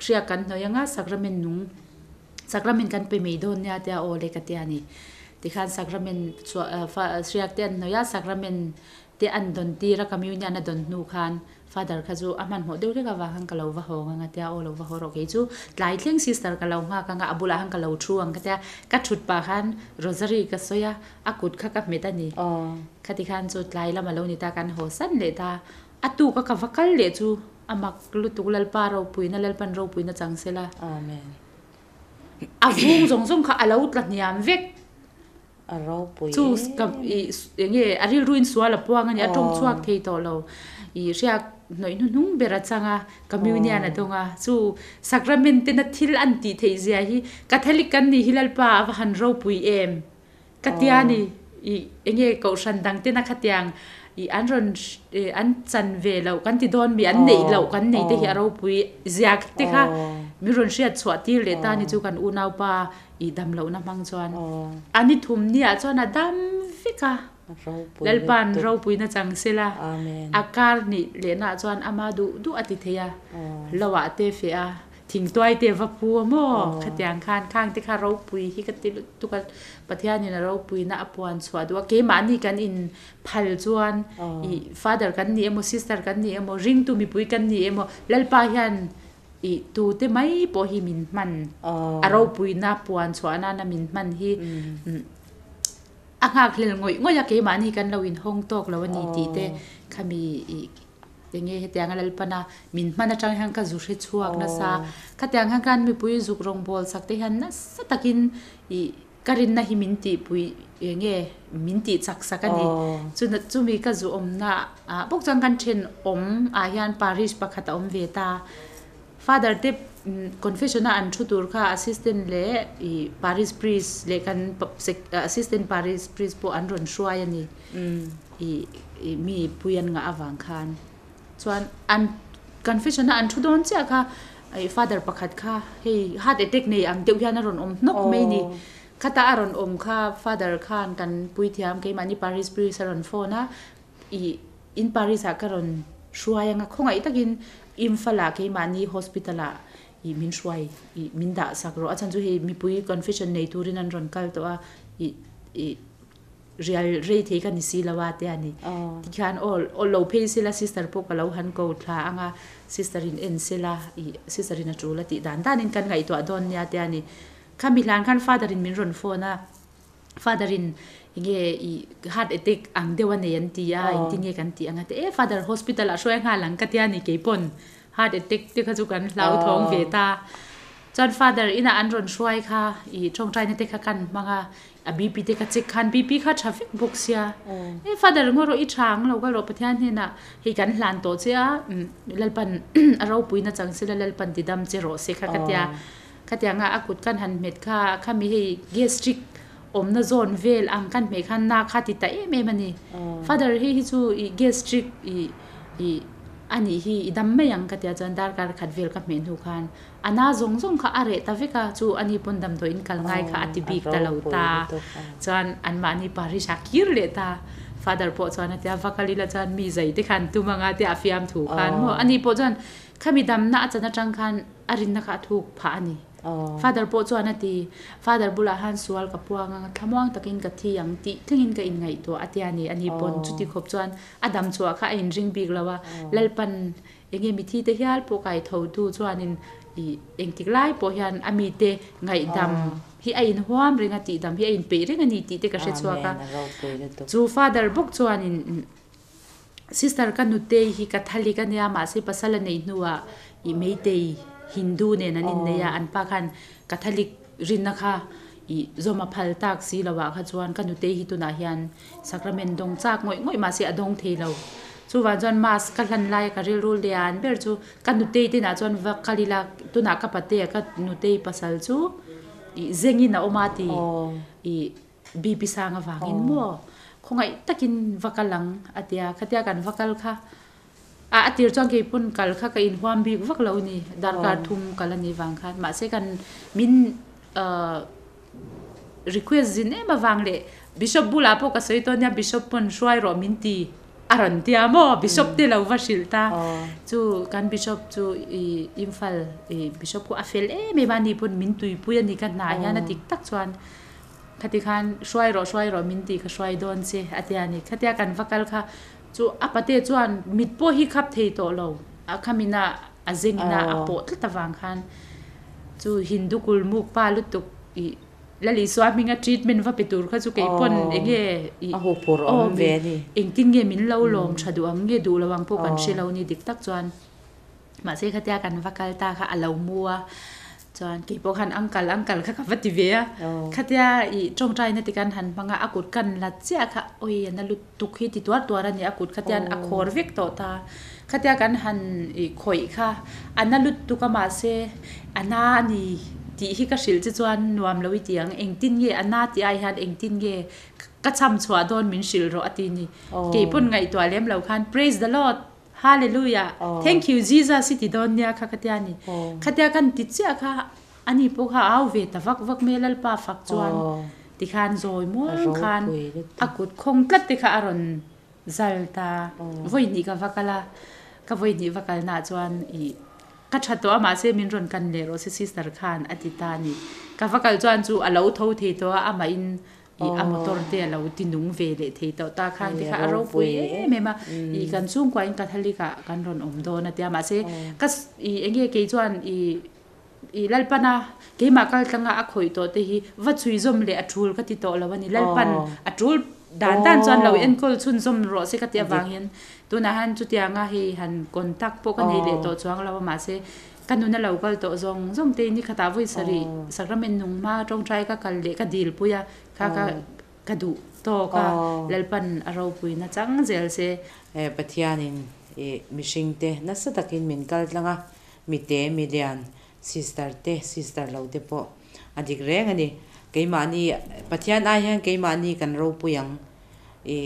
hriak kan hnawih anga sacrament nung. Sacrament kan pe mai dawn nia tia aw le ka tia ni. Tikhan sacrament chhuah hriak te an hnawih a, sacrament te an dawn tir a, communion a dawn hnu khan father kha chu a hmanhmawh deuh hlek avang khan ka lo va hawng ang a tia aw lo va haw rawh kei chu tlai thleng sister ka lo nghak ang a, a bulah khan ka lo thu ang ka tia, ka thut pah khan rosary ka sawi a, a kut kha ka hmet a ni. Khati khan chu tlai lam a lo ni ta kan haw san leh ta, a tuk a ka va kal leh chu A mak lutuk Lalpa ropuina Lalpan ropuina chang sela. Amen. A vung zawng zawng kha a lo tla hniam vek. A ropui Chu ka i enge a rilruin sual a puang a ni a tawng chhuak thei tawh lo. I hriak hnawih hnuhnung ber a chang a communion a dawng a chu sacrament tena thil an tih theih zia hi Catholic kan nih hi Lalpa a va han ropui em. Ka tia ni i enge kohhran dang tena khatiang i an rawn an chan ve loh kan ti dawn mi an neih loh kan nei te hi a ropui ziak te kha min rawn hriat chhuah tir leh ta ni chu kan unaupa i dam lohna hmang chuan a ni thum nia chuan a dam vek a Lalpa'n ropuina chang sela a kar hnih lehna chuan ama duh duh a ti thei a lo ah te feh a. Thingtuai te va pu a maw? Khatiang khan khang te kha ropui hi ka ti lutuk a, Pathianin a ropuina a puan chhuah duh a, keimahni kan in phal chuan ih father kan ni emaw sister kan ni emaw ringtu mipui kan ni emaw Lalpa hian ih tute mai pawh hi min hman a ropuina puan chhuah nana min hman hi a nghakhlel ngawih ngawih a keimahni kan lo inhawng tawk lo a ni tih te khami ih Enge hetianga Lalpana min hman atang hian ka zu hre chhuak nasa. Khatiang hian khan mipui zuk rawngbâwl sak te hian nasa takin ih ka rinna hi min tihpui enge min tih chak sak a ni. Chumi ka zu awmna ah bawk chuan kan thenawm ah hian parish pakhat a awm ve ta. Father te confession a an thu tur kha assistant leh ih parish priest leh kan assistant parish priest pawh an rawn hruai a ni. Ih ih mi pui an ngah avang khan chuan an confession a an thu dawn chiah kha ih father pakhat kha hei heart attack nei ang deuh hian a rawn awm hnawk mai a ni. Khata a rawn awm kha father khan kan puithiam keimahni parish priest a rawn phone a ih in parish ah ka rawn hruai anga khawngaih takin Imphal ah keimahni hospital ah ih min hruai ih min dah sak rawh a chhan chu hei mipui confession nei turin an rawn kal tawh a ih ih rial rei thei ka ni si lo a tia ni. Tikhian aw aw lo phei sela sister pawh ka lo han ko thla anga sister in en sela ih sister in a tul a tih dan danin kan ngaihtuah dawn nia tia ni. Khami hlan khan father in min rawn phone a father in enge ih heart attack ang deuh a nei an ti a engtin nge kan tih anga te e father hospital ah hruai nghal ang ka tia ni keipawn heart attack te kha chu kan hlauthawng ve ta. Chuan father ina an rawn hruai kha i tawngtaina te kha kan hmang a, a BP te kha check khan BP kha tha vek bawk sia. E father ngaw rawh i tha ang lo ka rawh Pathian hnenah hei kan hlan tawh che a, Lalpan a ropuina chang sela Lalpan ti dam che rawh se kha ka tia. Khatianga a kut kan han hmet kha khami hei gastric awmna zawn vel ang kan hmeh khan na kha ti ta em em a ni. Father hei hi chu i gastric i i a nih hi i dam mai ang ka tia chuan darkar khat vel ka hmeh hnu khan a na zawng zawng kha a reh ta vek a, chu a ni pawn damdawiin kal ngai kha a ti bik ta lo ta. Chuan anmahni parish ah kir leh ta. Father pawh chuan a tia va kal ila chuan mi zai te khan tum anga tia a fiamthu khan maw a ni pawh chuan khami damna a chan atang khan A rinna kha a thuk phah a ni. Father pawh chuan a ti, Father bulah han sual ka puang ang, thlamuang takin ka thi ang tih thlengin ka inngaihtuah a tia ni. Ani pawn chuti khawp chuan a dam chhuah kha a inring bik lo a, Lalpan enge mithi te hial pawh kai tho tu chuanin ih engtik lai pawh hian a mite ngaihdam hi a inhuam reng a, tihdam hi a inpeih reng a ni tih te ka hre chhuak a. Chu Father bawk chuanin. Sister ka nutei hi Catholic a nia mahse pasal a neih hnuah ih Meitei Hindu nen an innei a, an pa khan Catholic rinna kha ih zawm a phal tak si lo ah kha chuan ka nutei hi tunah hian sacrament dawng chak ngawih ngawih mahse a dawng thei lo. Chuvang chuan mass ka hlan laia ka rilru lian ber chu ka nutei te inah chuan va kal ila tunah ka patea ka nutei pasal chu ih zengin a awm a ti ih BP sang avangin maw khawngaih takin va kal ang a ti a, khatia kan va kal kha a a tir chuan keipawn kal kha ka inhuam bik vak lo ni darkar thum kal a nih vang khan mahse kan min ahh request zin em avang leh Bishop bulah pawh ka sawi tawn nia Bishop pawn hruai rawh min ti a rawn ti a maw Bishop te lo va hrilh ta chu kan Bishop chu ih Imphal ih Bishop pawh a fel em em a ni pawn min tuipui a ni ka hnah hian a dik tak chuan. Khati khan hruai rawh hruai rawh min tih ka hruai dawn che a tia ni. Khatia kan va kal kha chu a pate chuan mit pawh hi khap thei tawh lo. A khamina a zengina a pawh tlat avang khan chu Hindu kulmuk pa lutuk ih Lal Isua hminga treatment va pe tur kha chu kei pawn enge ih A huphurh awm ve a ni. Engtin nge min lo lawm tha duh ang nge duh lo ang pawh kan hre lo ni dik tak chuan. Mahse khatia kan va kal ta kha a lo mu a, chuan kei pawh khan uncle uncle kha ka va ti ve a, khatia ih tawngtaina te kan han hmang a, a kut kan la chiah kha awi a na lutuk hi ti tuar tuar a ni, a kut khatian a khawr vek tawh ta, khatia kan han ih khawih kha a na lutuk a mahse a na a ni tih hi ka hrilh che chuan nuam lo i ti ang, engtin nge a na tih ai hian engtin nge ka cham chhuah dawn min hrilh rawh a ti ni, kei pawn ngaihtuah lem lo khan praise the Lord. Hallelujah, thank you Jesus i ti dawn nia kha ka tia ni. Khatia kan ti chiah kha ani pawh kha au ve ta vak vak mai a Lalpa fak chuan tikhan zawi muang khan a kut khawng tlat te kha a rawn zal ta. Vawi hnih ka va kal a, ka vawi hnih va kalna ah chuan ih ka tha tawh a mahse min rawn kan leh rawh se sister khan a ti ta a ni. Ka va kal chuan chu a lo tho thei tawh a, amahin I a motor te a lo ti nung ve leh thei tawh ta khan ti kha a ropui em em a i kan chhungkua in Catholic ah kan rawn awm dawn a tia mahse ka i enge kei chuan i i Lalpana keimah kal tlanga a khawih tawh te hi va chhui zawm leh a tul ka ti tawh lo a ni Lalpan a tul dan dan chuan lo enkawl chhunzawm rawh se ka ti avang hian tunah hian chutianga hei han contact pawh ka nei leh tawh chuang lo a mahse Ka nun a lo kal tawh zawng zawng te ni khatah vawi sarih Sacrament nung hma tawngtai ka kal leh ka dil pui a, kha ka ka duh tawk a, Lalpan a ropui na chang zel se. Pathianin i mihring te nasa takin min kal tlang a, mite, milian, sister te, sister lo te pawh a dik reng a ni. Keimahni, Pathian ai hian keimahni kan ropui ang. I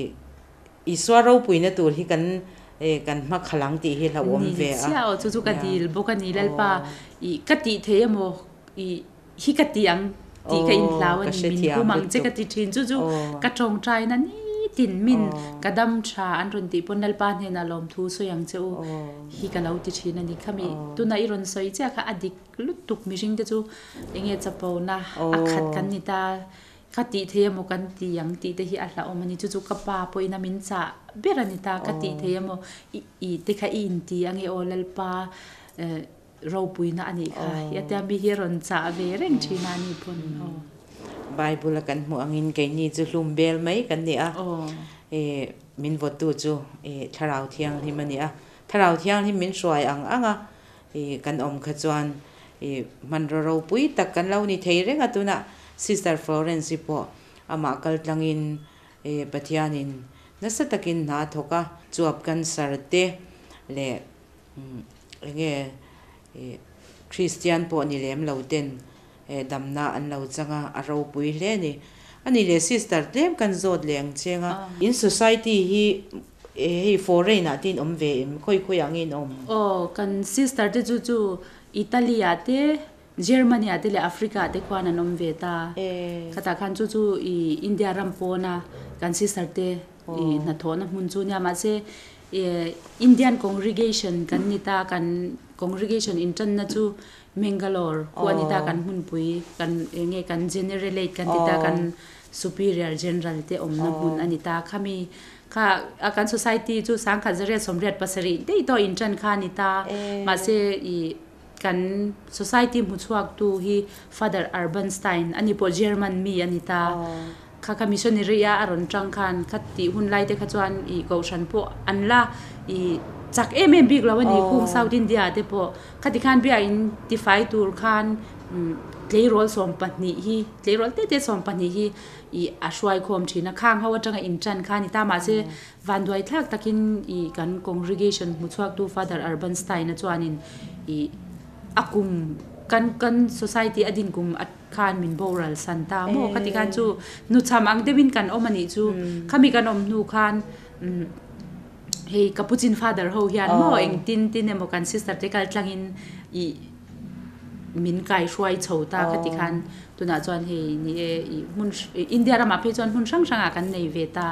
Isua ropuina tur hi kan kan hma khalh ang tih hi hlauhawm ve a. Ni chiah aw, chu chu ka dil bawk a ni Lalpa, i ka tih thei emaw i hi ka ti ang tih ka inhlau a ni, min hum ang che ka ti thin, chu chu ka tawngtaina nitin min ka dam tha an rawn tih pawn Lalpa hnenah lawmthu sawi ang che u hi ka lo ti thin a ni. Khami tuna i rawn sawi chiah kha a dik lutuk mihring te chu enge chapona a khat kan ni ta. Ka tih thei emaw kan ti ang tih te hi a hlauhawm a ni. Chu chu ka pa pawhin a min chah ber a ni ta. Ka tih thei emaw i i te kha i inti ange aw Lalpa ropuina a nih kha. Hi a tia mi hi a rawn chah ve reng thin a ni pawn aw. Bible a kan hmuh angin keini chu hlum bel mai kan ni a. Min vawtu chu Thlarau Thianghlim a ni a. Thlarau Thianghlim min hruai ang ang a kan awm kha chuan. I hmanraw ropui tak kan lo ni thei reng a, tunah Sister Florence-i pawh amah kal tlangin Pathianin nasa takin hna a thawk a, chuap cancer te leh enge Kristian pawh ni lem lo ten damna an lo chang a, a ropui hle a ni. A nih leh Sister tlem kan zawt leh ang cheng a. In society hi hei foreign ah te in awm ve em? Khawi khawi ah nge in awm? Aw, kan sister te chu chu Italy ah te, Germany ah te leh Africa ah te khuan an awm ve ta. Khatah khan chu chu i India ram pawna kan sister te i hnathawhna hmun chu nia. Mahse Indian congregation kan ni ta, kan congregation intanna chu Mangalore khu a ni ta, kan hmunpui kan eng nge kan generalate kan ti ta, kan superior general te awmna hmun a ni ta. Khami kha a kan society chu sangkhat zariat sawmriat pasarih daih tawh intan kha a ni ta. Mahse ih kan society hmu chhuak tu hi Father Urban Stein a ni pawh German mi a ni ta. Kha kha missionary a a rawn tang khan kha tih hun lai te kha chuan ih kohhran pawh an la ih chak em em bik lo a ni khung South India ah te pawh khati khan biakin tifai tur khan umm tleirawl 12 hi tleirawl te te 12 hi ih a hruai khawm thin a khang ho atanga intan kha a ni ta mahse vanduai thlak takin ih kan congregation hmu chhuak tu Father Urban Stein a chuanin ih a kum kan kan society a din kum a khan min boral san ta maw khati khan chu nuchham ang deuhin kan awm a nih chu khami kan awm hnu khan hei Capuchin father ho hian maw engtin tin emaw kan sister te kal tlangin ih min kai hruai chho ta khati khan tunah chuan hei ni e ih hmun India ramah phei chuan hmun hrang hrangah kan nei ve ta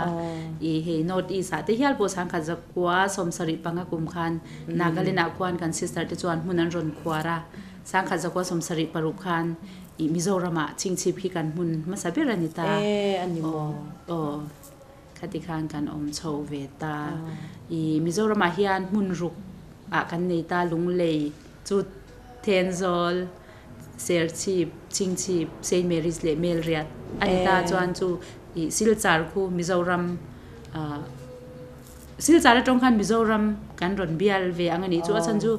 ih hei North East ah te hial pawh sangkhat zakua 75 kum khan Nagaland ah khuan kan sister te chuan hmun an rawn khuar a. Sangkhat zakua 76 khan ih Mizoram ah chingchhip hi kan hmun hmasa ber a ni ta. E a ni maw? Aw, khati khan kan awm chho ve ta. Ih Mizoram ah hian hmun ruk ah kan nei ta, Lunglei, chu Thenzawl, Serchhip, Chingchhip, Saint Mary's leh Melriat a ni ta. Chuan chu ih Silchar khu Mizoram ah Silchar atang khan Mizoram kan rawn bial ve ang a nih chu. A chhan chu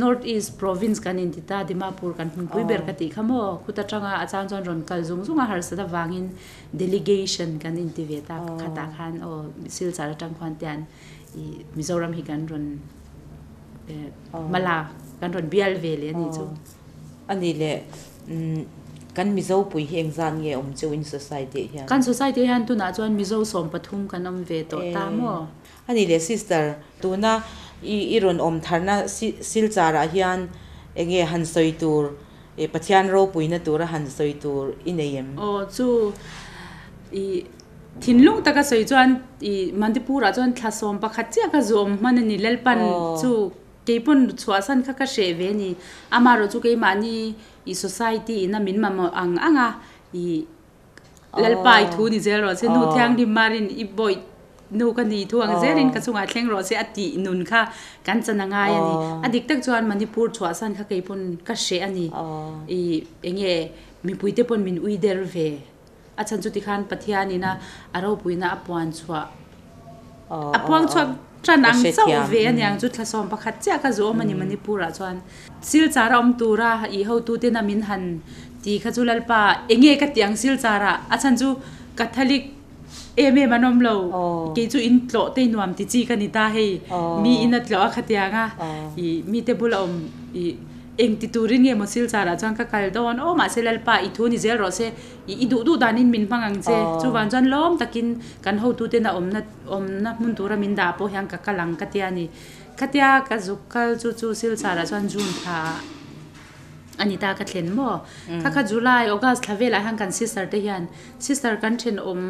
North East Province kan inti ta, Dimapur kan hmunpui ber ka tih kha maw? Khut atanga a chang chuan rawn kal zung zung a harsat avangin delegation kan inti ve ta khatah khan aw Silchar atang khuan tian ih Mizoram hi kan rawn hmala kan rawn bial ve leh a nih chu. A nih leh kan Mizo pui hi engzat nge awm cheu in society ah hian? Kan society ah hian tunah chuan Mizo 13 kan awm ve tawh ta maw? A nih leh sister, tuna i rawn awm tharna Silchar ah hian enge han sawi tur, Pathian ropuina tura han sawi tur i nei em? Aw chu i thinlung taka sawi chuan i Manipur ah chuan thla 11 chiah kha zu awm hman a ni, Lalpan chu keipawn chhuahsan kha ka hreh ve a ni, amaherawh chu keimahni i society ina min mamawh ang ang a i Lalpa i thu ni zel rawh se, nu thianghlim marin i bawih nu ka ni thu ang zelin ka chungah thleng rawh se a tih nun kha kan chan a ngai a ni. A dik tak chuan Manipur chhuahsan kha kei pawn ka hreh a ni. I enge mipui te pawn min ui der ve. A chhan chu tikhan Pathian ina a ropuina a puan chhuah a puang chhuak tan ang chauh ve a niang chu thla 11 chiah kha zu awm a ni Manipur ah chuan. Silchar a awm tura i hotute na min han ti kha chu Lalpa enge ka ti ang Silchar ah a chhan chu Catholic em em an awm lo kei chu in tlawh te nuam ti chi ka ni ta hei mi in a tlawh a khatiang a i mite bula awm i eng ti turin nge maw Silchar ah chuan ka kal dawn aw mahse Lalpa i thu ni zel rawh se i i duh duh danin min hmang ang che chuvang chuan lawm takin kan hotute na awmna awmna hmun tura min dah pawh hian ka kal ang ka tia ni. Khatia ka zuk kal chu chu Silchar ah chuan June thla ah a ni ta ka thlen maw? Kha kha July, August thla velah hian kan sister te hian sister kan thenawm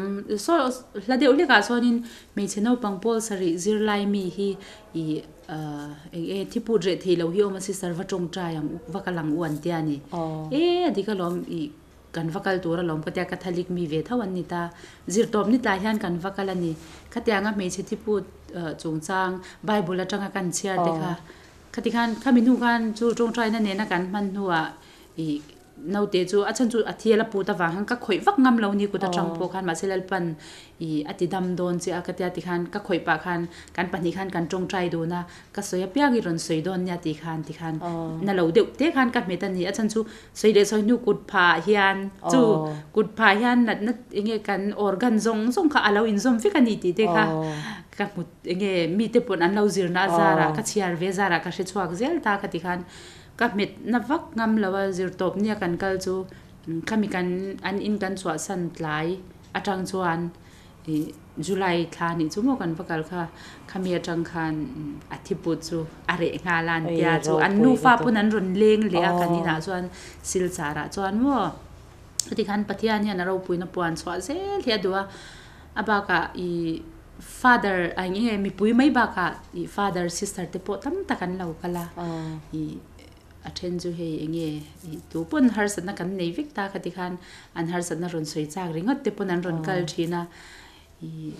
saw hla deuh hlekah chuanin hmeichhe naupang pawl sarih zirlai mi hi ih eng e thiput reh thei lo hi awm a sister va tawngtai ang va kal ang u an tia ni. E a dik alawm ih Kan va kal tur alawm ka tia Catholic mi ve tho an ni ta. Zirtawp ni tlai hian kan va kal a ni. Khatianga hmeichhe thiput chungchang Bible atanga kan chhiar te kha. Khati khan khami hnu khan chu tawngtaina nena kan hman hnuah ih Naute chu a chhan chu a thi a la put avang khan ka khawih vak ngam lo ni kut atang pawh khan mahse Lalpan ih a ti dam dawn che a ka tia tikhan ka khawih pah khan kan pahnih khan kan tawngtai dun a ka sawi apiang i rawn sawi dawn nia tih khan tikhan na lo deuh te khan ka hmet a ni a chhan chu sawi leh sawi hnu kut phah hian chu kut phah hian natna enge kan organ zawng zawng kha a lo inzawm vek a ni tih te kha ka hmu enge mite pawn an lo zirna a zarah ka chhiar ve zarah ka hre chhuak zel ta ka ti khan Ka hmet na vak ngam lo a, zirtawp nia kan kal chu khami kan an in kan chhuahsan tlai atang chuan ih July thla nih chu maw kan va kal kha, khami atang khan a thiput chu a reh nghal a an tia chu an nufa pawn an rawn leng leh a kan inah chuan Silchar ah chuan maw chuti khan Pathian hian a ropuina puan chhuah zel hi a duh a, a bakah ih Father a eng nge mipui mai bakah ih father sister te pawh tam tak an lo kal a ih a then chu hei eng nge ih tu pawn harsatna kan nei vek ta kha ti khan an harsatna rawn sawi chak ringawt te pawn an rawn kal thin a ih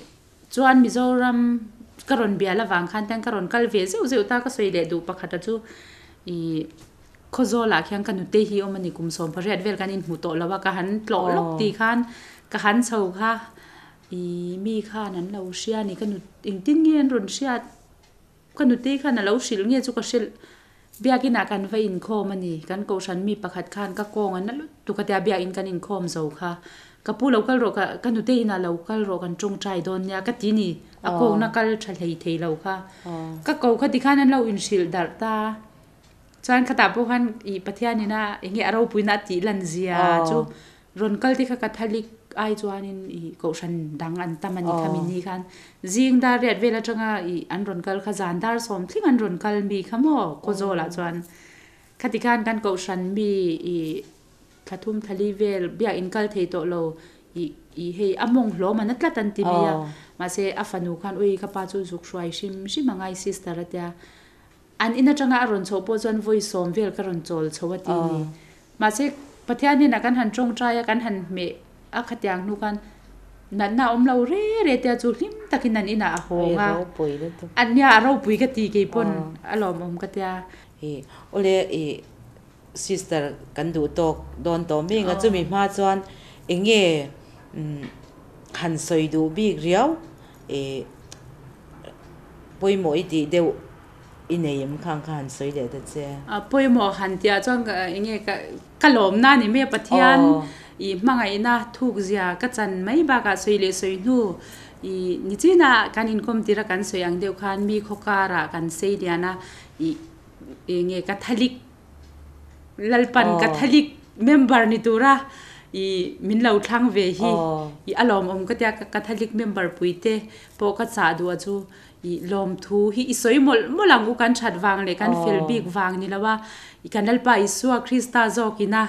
chuan Mizoram ka rawn bial avang khan tiang ka rawn kal ve zeuh zeuh ta ka sawi leh duh pakhat a chu ih Khawzawlah khian ka nute hi awm a ni kum 18 vel kan inhmu tawh lo a ka han tlawh lawk tih khan ka han chho kha. I mi khan an lo hria a ni, ka nu engtin nge an rawn hriat? Ka nutei khan a lo hrilh nge chu ka hrilh. Biakinah kan va inkhawm a ni, kan kohhran mi pakhat khan ka kawng a na lut tuk a tia biakin kan inkhawm zo kha. Ka pu lo kal rawh, ka ka nutei inah lo kal rawh kan tawngtai dawn nia ka ti ni, a kawngna kal tha hlei thei lo kha. Ka ko kha tikhan an lo inhrilh darh ta. Chuan khatah pawh khan i Pathianina enge a ropuina a tih lan zia chu Rawn kal te kha Catholic ai chuanin ih kohhran dang an tam a ni kha mi ni khan zing dar riat vel atanga ih an rawn kal kha zan dar sawm thleng an rawn kal mi kha maw Khawzawlah chuan khati khan kan kohhran mi ih thla thum thla li vel biakin kal thei tawh lo ih ih hei a mawng hlawm an a tlat an ti mai a mahse a fanu khan ui ka pa chu zuk hruai hrim hrim a ngai sister a tia an in atanga a rawn chhoh pawh chuan vawi sawm vel ka rawn chawl chho a ti ni. Mahse, Pathian hnenah kan han tawngtai a, kan han hmeh a khatiang hnu khan natna a awm lo re re tia chu hlim takin an inah a hawng a. A nia, a ropui ka ti kei pawn a lawmawm ka tia. I awle i sister kan duh tawk dawn tawh mi nga chumi hma chuan enge han sawi duh bik riau i pawimawh i tih deuh I nei em khang kha han sawi leh ta che. A pawimawh han tih ah chuan ka enge ka ka lawmna a ni mai a Pathian i hmangaihna thuk zia ka chan mai bakah sawi leh sawi hnu i nichin ah kan inkawm tir a kan sawi ang deuh khan mi khaw karah kan sei lian a i enge Catholic Lalpan Catholic member ni tura i min lo thlang ve hi i a lawmawm ka tia Catholic member pui te pawh ka chah duh a chu I lawmthu hi i sawi mawlh mawlh ang u, kan that vang leh kan fel bik vang ni lo a, i kan Lalpa Isua Krista zawkin a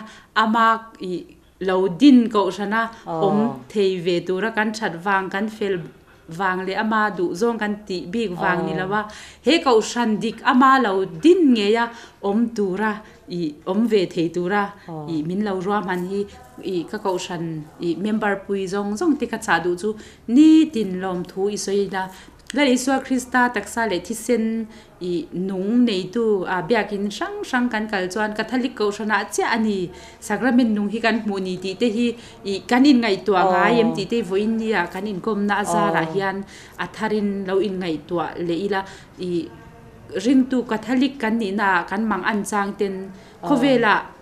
ama i lo din kohhran a awm thei ve tura kan that vang, kan fel vang leh ama duh zawng kan tih bik vang ni lo a, he kohhran dik ama lo din ngei a awm tura i awm ve thei tura i min lo ruahman hi i ka kohhran i member pui zawng zawng te ka chah duh chu Nitin lawmthu i sawi ila, Lal Isua Krista taksa leh thisen i nung neitu a biakin hrang hrang kan kal chuan Catholic Kohhranah chiah a ni, Sacrament nung hi kan hmuh ni tih te hi i kan inngaihtuah ngai em tih te hi vawiin nia kan inkawmna a zarah hian a tharin lo inngaihtuah leh ila i ringtu Catholic kan nihnaah kan mang an chang ten khawvelah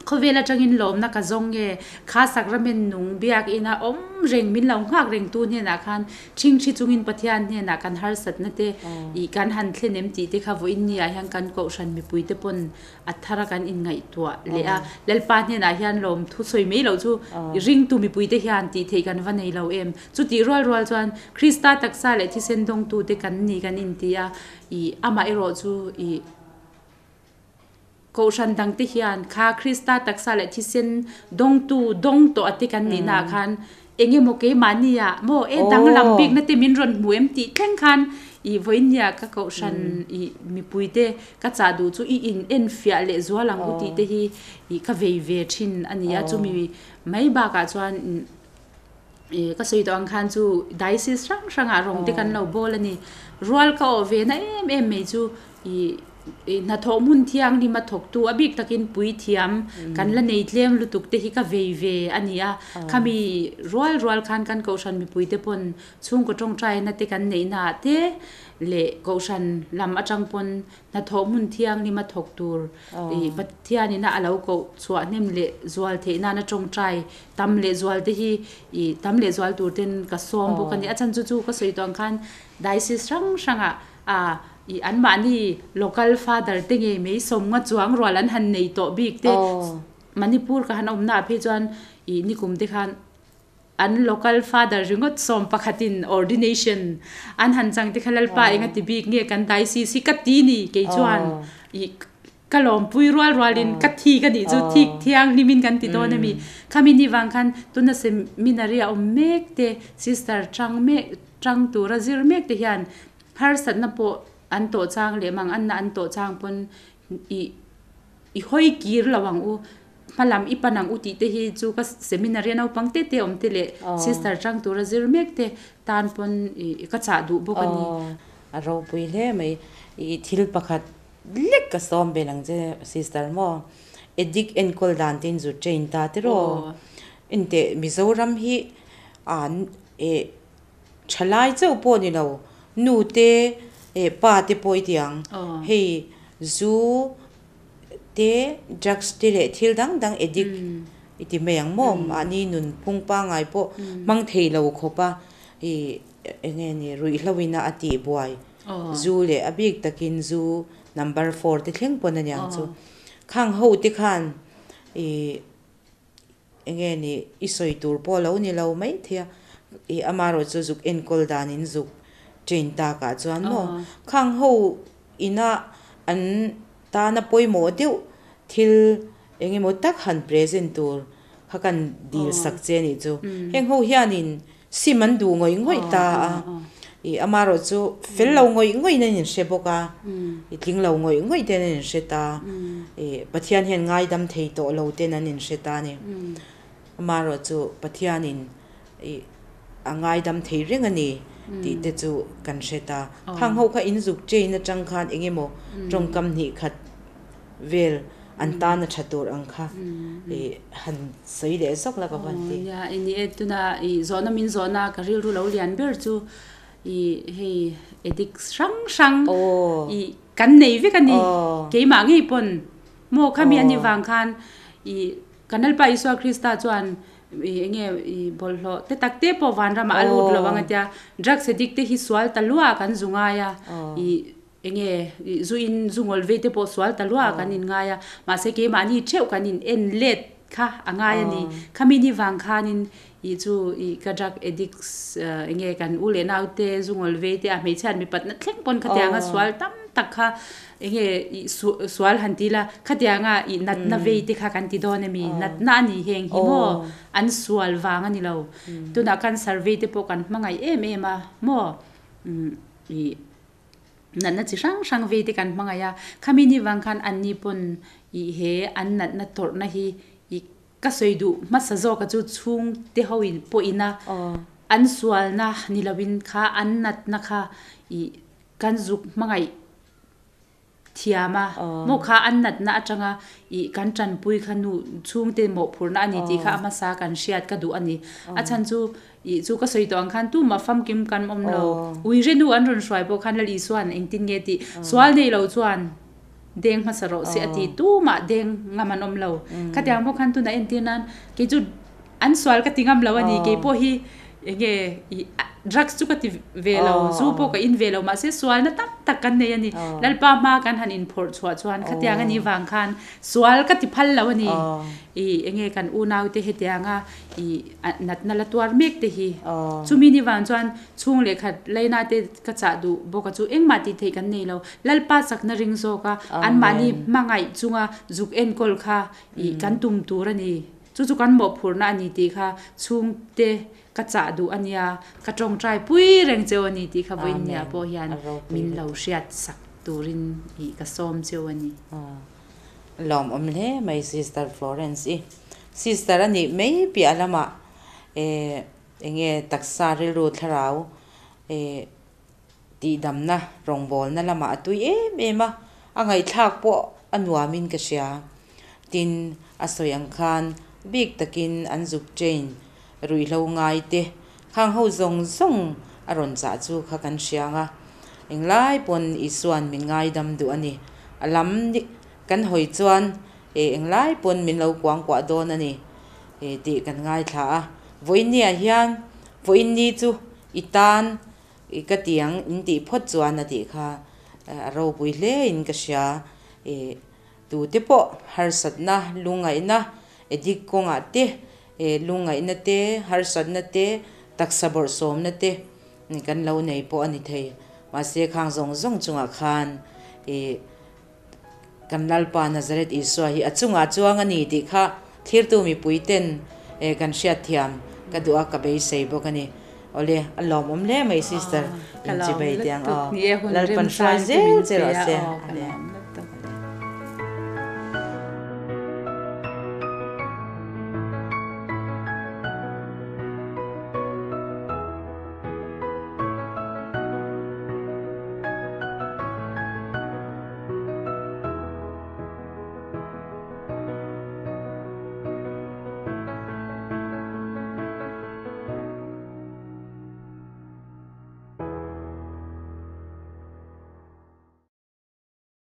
Khawvel atangin lawmna ka zawng nge? Kha Sacrament nung biakina awm reng min lo nghak rengtu hnenah khan thingthi chungin Pathian hnenah kan harsatna te ih kan han thlen em tih te kha vawiin ni ah hian kan kohhran mipui te pawn a thar a kan inngaihtuah leh a. Lalpa hnenah hian lawmthu sawi mai loh chu ringtu mipui te hian tih theih kan va nei lo em? Chutih rual rual chuan Krista taksa leh thisen dawngtu te kan ni kan inti a, ih amaherawh chu ih. Kohhran dangte hian kha Krista taksa leh thisen dawngtu dawng tawh ate kan nihna ah khan eng emaw keimahni ah maw e danglam bikna te min rawn hmu em tih thleng khan i vawinia ka kohhran i mipuite ka chah duh chu i in en fiah leh zual ang u tih te hi i ka vei ve thin a ni a chumi mai bakah chuan i ka sawi tawh ang khan chu diocese hrang hrangah rawng te kan lo bawl a ni rual ka awh ve na em em mai chu i. I hnathawh hmun thianghlima thawktu a bik takin puithiam kan la nei tlem lutuk te hi ka vei ve a ni a. Khami rual rual khan kan Kohhran mipuite pawn chhungkaw tawngtaina te kan neihnaah te leh Kohhran lam atang pawn hnathawh hmun thianghlima thawk tur i Pathianina a lo koh chhuah hnem leh zual theih nana tawngtai tam leh zual te hi i tam leh zual tur ten ka sawm bawk a ni. A chhan chu chu ka sawi tawh ang khan Diocese hrang hrangah A, i anmahni local father te ngei mai sawmnga chuang rual an han nei tawh bik te, Manipur ka han awmna ah phei chuan i nikum te khan an local father ringawt sawm pakhatin ordination an han chang te kha Lalpa enga ti bik nge kan diocese hi ka ti ni kei chuan i ka lawmpui rual rualin ka thik a nih chu thik thianghlimin kan ti dawn a mi. Khami ni vang khan tuna seminary a awm mek te sister chang mek chang tura zir mek te hian Harsatna pawh an tawh chang leh mang anna an tawh chang pawn i i hawi kir lo ang u, hmalam i pan ang u tih te hi chu ka seminary a naupang te te awm te leh sister chang tura zir mek te tan pawn i ka chah duh bawk a ni. A ropui hle mai. I thil pakhat lek ka sawm vel ang che sister maw? Addict enkawl dan te in zu train ta tiraw? Enteh Mizoram hi eh Thalai chauh pawh ni lo, nu te eh pa te pawh i ti ang. Hei zu te, drugs te leh thil dang dang addict i ti mai ang maw? Mahni nun phung pangngai pawh hmang thei lo khawp a i eng nge ni ruihhlo ina a tih buai. Zu leh a bik takin zu number four te thleng pawn a niang chu. Khang ho te khan i. Enge ni i sawi tur pawh lo ni lo mai thei a, i amarawh chu zuk enkawl dan in zuk train tak ah chuan maw khang ho ina an tana pawimawh deuh thil eng emaw tak han present tur kha kan dil sak che anih chu. Heng ho hianin Sim an duh ngawih ngawih ta a, i amarawh chu fel lo ngawih ngawih in an inhre bawk a, i tling lo ngawih ngawih ten an inhre ta, i Pathian hian ngaidam thei tawh lo ten an inhre ta a ni. Amarawh chu Pathianin i a ngaidam thei reng a ni tih te chu kan hre ta. Khang ho kha inzuk chain atang khan eng emaw tawngkam hnih khat vel an tan a tha tur ang kha i han sawi leh zawk la ka van ti. Nia i ni e tuna i zawhna min zawhna ka rilru lo lian ber chu i hei addicts hrang hrang i kan nei vek a ni keimah ngei pawn maw khami a ni vang khan i kan Lalpa Isua Krista chuan i enge i bawlhhlawh te tak te pawh vanramah a lut lo ang a tia drugs addict te hi sual ta lua kan zu ngai a i Enge zu in zu ngawl vei te pawh sual ta lua kan in ngai a, mahse keimahni theuh kan in en let kha a ngai a ni. Khami ni vang khanin ih chu ih ka drug addicts enge kan u leh nau te zu ngawl vei te a hmeichhiat mipatna thleng pawn khatianga sual tam tak kha enge ih sual han ti la khatianga ih natna vei te kha kan ti dawn a mi, natna a ni heng hi maw an sual vang a ni lo. Tunah khan survey te pawh kan hmangaih em em a maw ih. Natna chi hrang hrang vei te kan hmangaih a, khami ni vang khan anni pawn ih he an natna tawrhna hi ih ka sawi duh hmasa zawka chu chhungte ho in pawh ina an sualna ni lovin kha an natna kha ih kan zuk hmangaih thiam a, maw kha an natna atanga ih kan tanpui kha nu chhungte mawhphurhna a ni tih kha a hmasa kan hriat ka duh a ni. A chhan chu Ih chu ka sawi tawh ang khan tumah famkim kan awm lo. Uirenu an rawn hruai pawh khan Lal Isua'n engtin nge tih sual nei lo chuan deng hmasa rawh se a ti tumah deng ngam an awm lo. Khatiang pawh khan tunah entir nan kei chu an sual ka ti ngam lo a ni. Kei pawh hi enge ih drugs chu ka ti ve lo, zu pawh ka in ve lo mahse sualna tam tak kan nei a ni. Lalpa hma kan han inphawrh chhuah chuan khatiang a nih vang khan sual ka ti phal lo a ni. Ih enge kan unaute hetianga I natna la tuar mek te hi. Chumi ni vang chuan chhung leh khat laina te ka chah duh bawk a chu engmah tih theih kan nei lo. Lalpa chakna ring zawk a, anmahni hmangaih chunga zuk enkawl kha i kan tum tur a ni. Chu chu kan mawhphurhna a ni tih kha chhungte ka chah duh a nia, ka tawngtai pui reng cheu a ni tih kha vawiinnia pawh hian min lo hriat sak turin i ka sawm cheu a ni. Lawmawm hle mai Sister Florence i sister a nih mai piah lamah eh enge taksa rilru thlarau eh tihdamna rawngbawlna lamah a tui em em a, A ngaihthlak pawh a nuamin ka hria. Tin, a sawi ang khan bik takin an zuk chain ruihhlo ngai te khang ho zawng zawng a rawn chah chu kha kan hria ang a. Englai pawn Isua'n min ngaidam duh a ni. A lam kan hawi chuan e englai pawn min lo kuangkuah dawn a ni tih kan ngaithla a. Vawiinniah hian vawiinni chu i tan I ka ti ang in tih phawt chuan a tih kha a ropui hle in ka hria. I tute pawh harsatna, lungngaihna, edik kawngah te, lungngaihna te, harsatna te, taksa bawrhsawmna te kan lo nei pawh a ni thei. Mahse khang zawng zawng chungah khan i kan Lalpa Nazareth Isua hi a chungah chuang a ni tih kha thlirtu mipui ten kan hriatthiam ka duh a, ka beisei bawk a ni. Awle, a lawmawm hle mai sister, in chi bei te ang aw. Lalpan hruai zel che rawh se.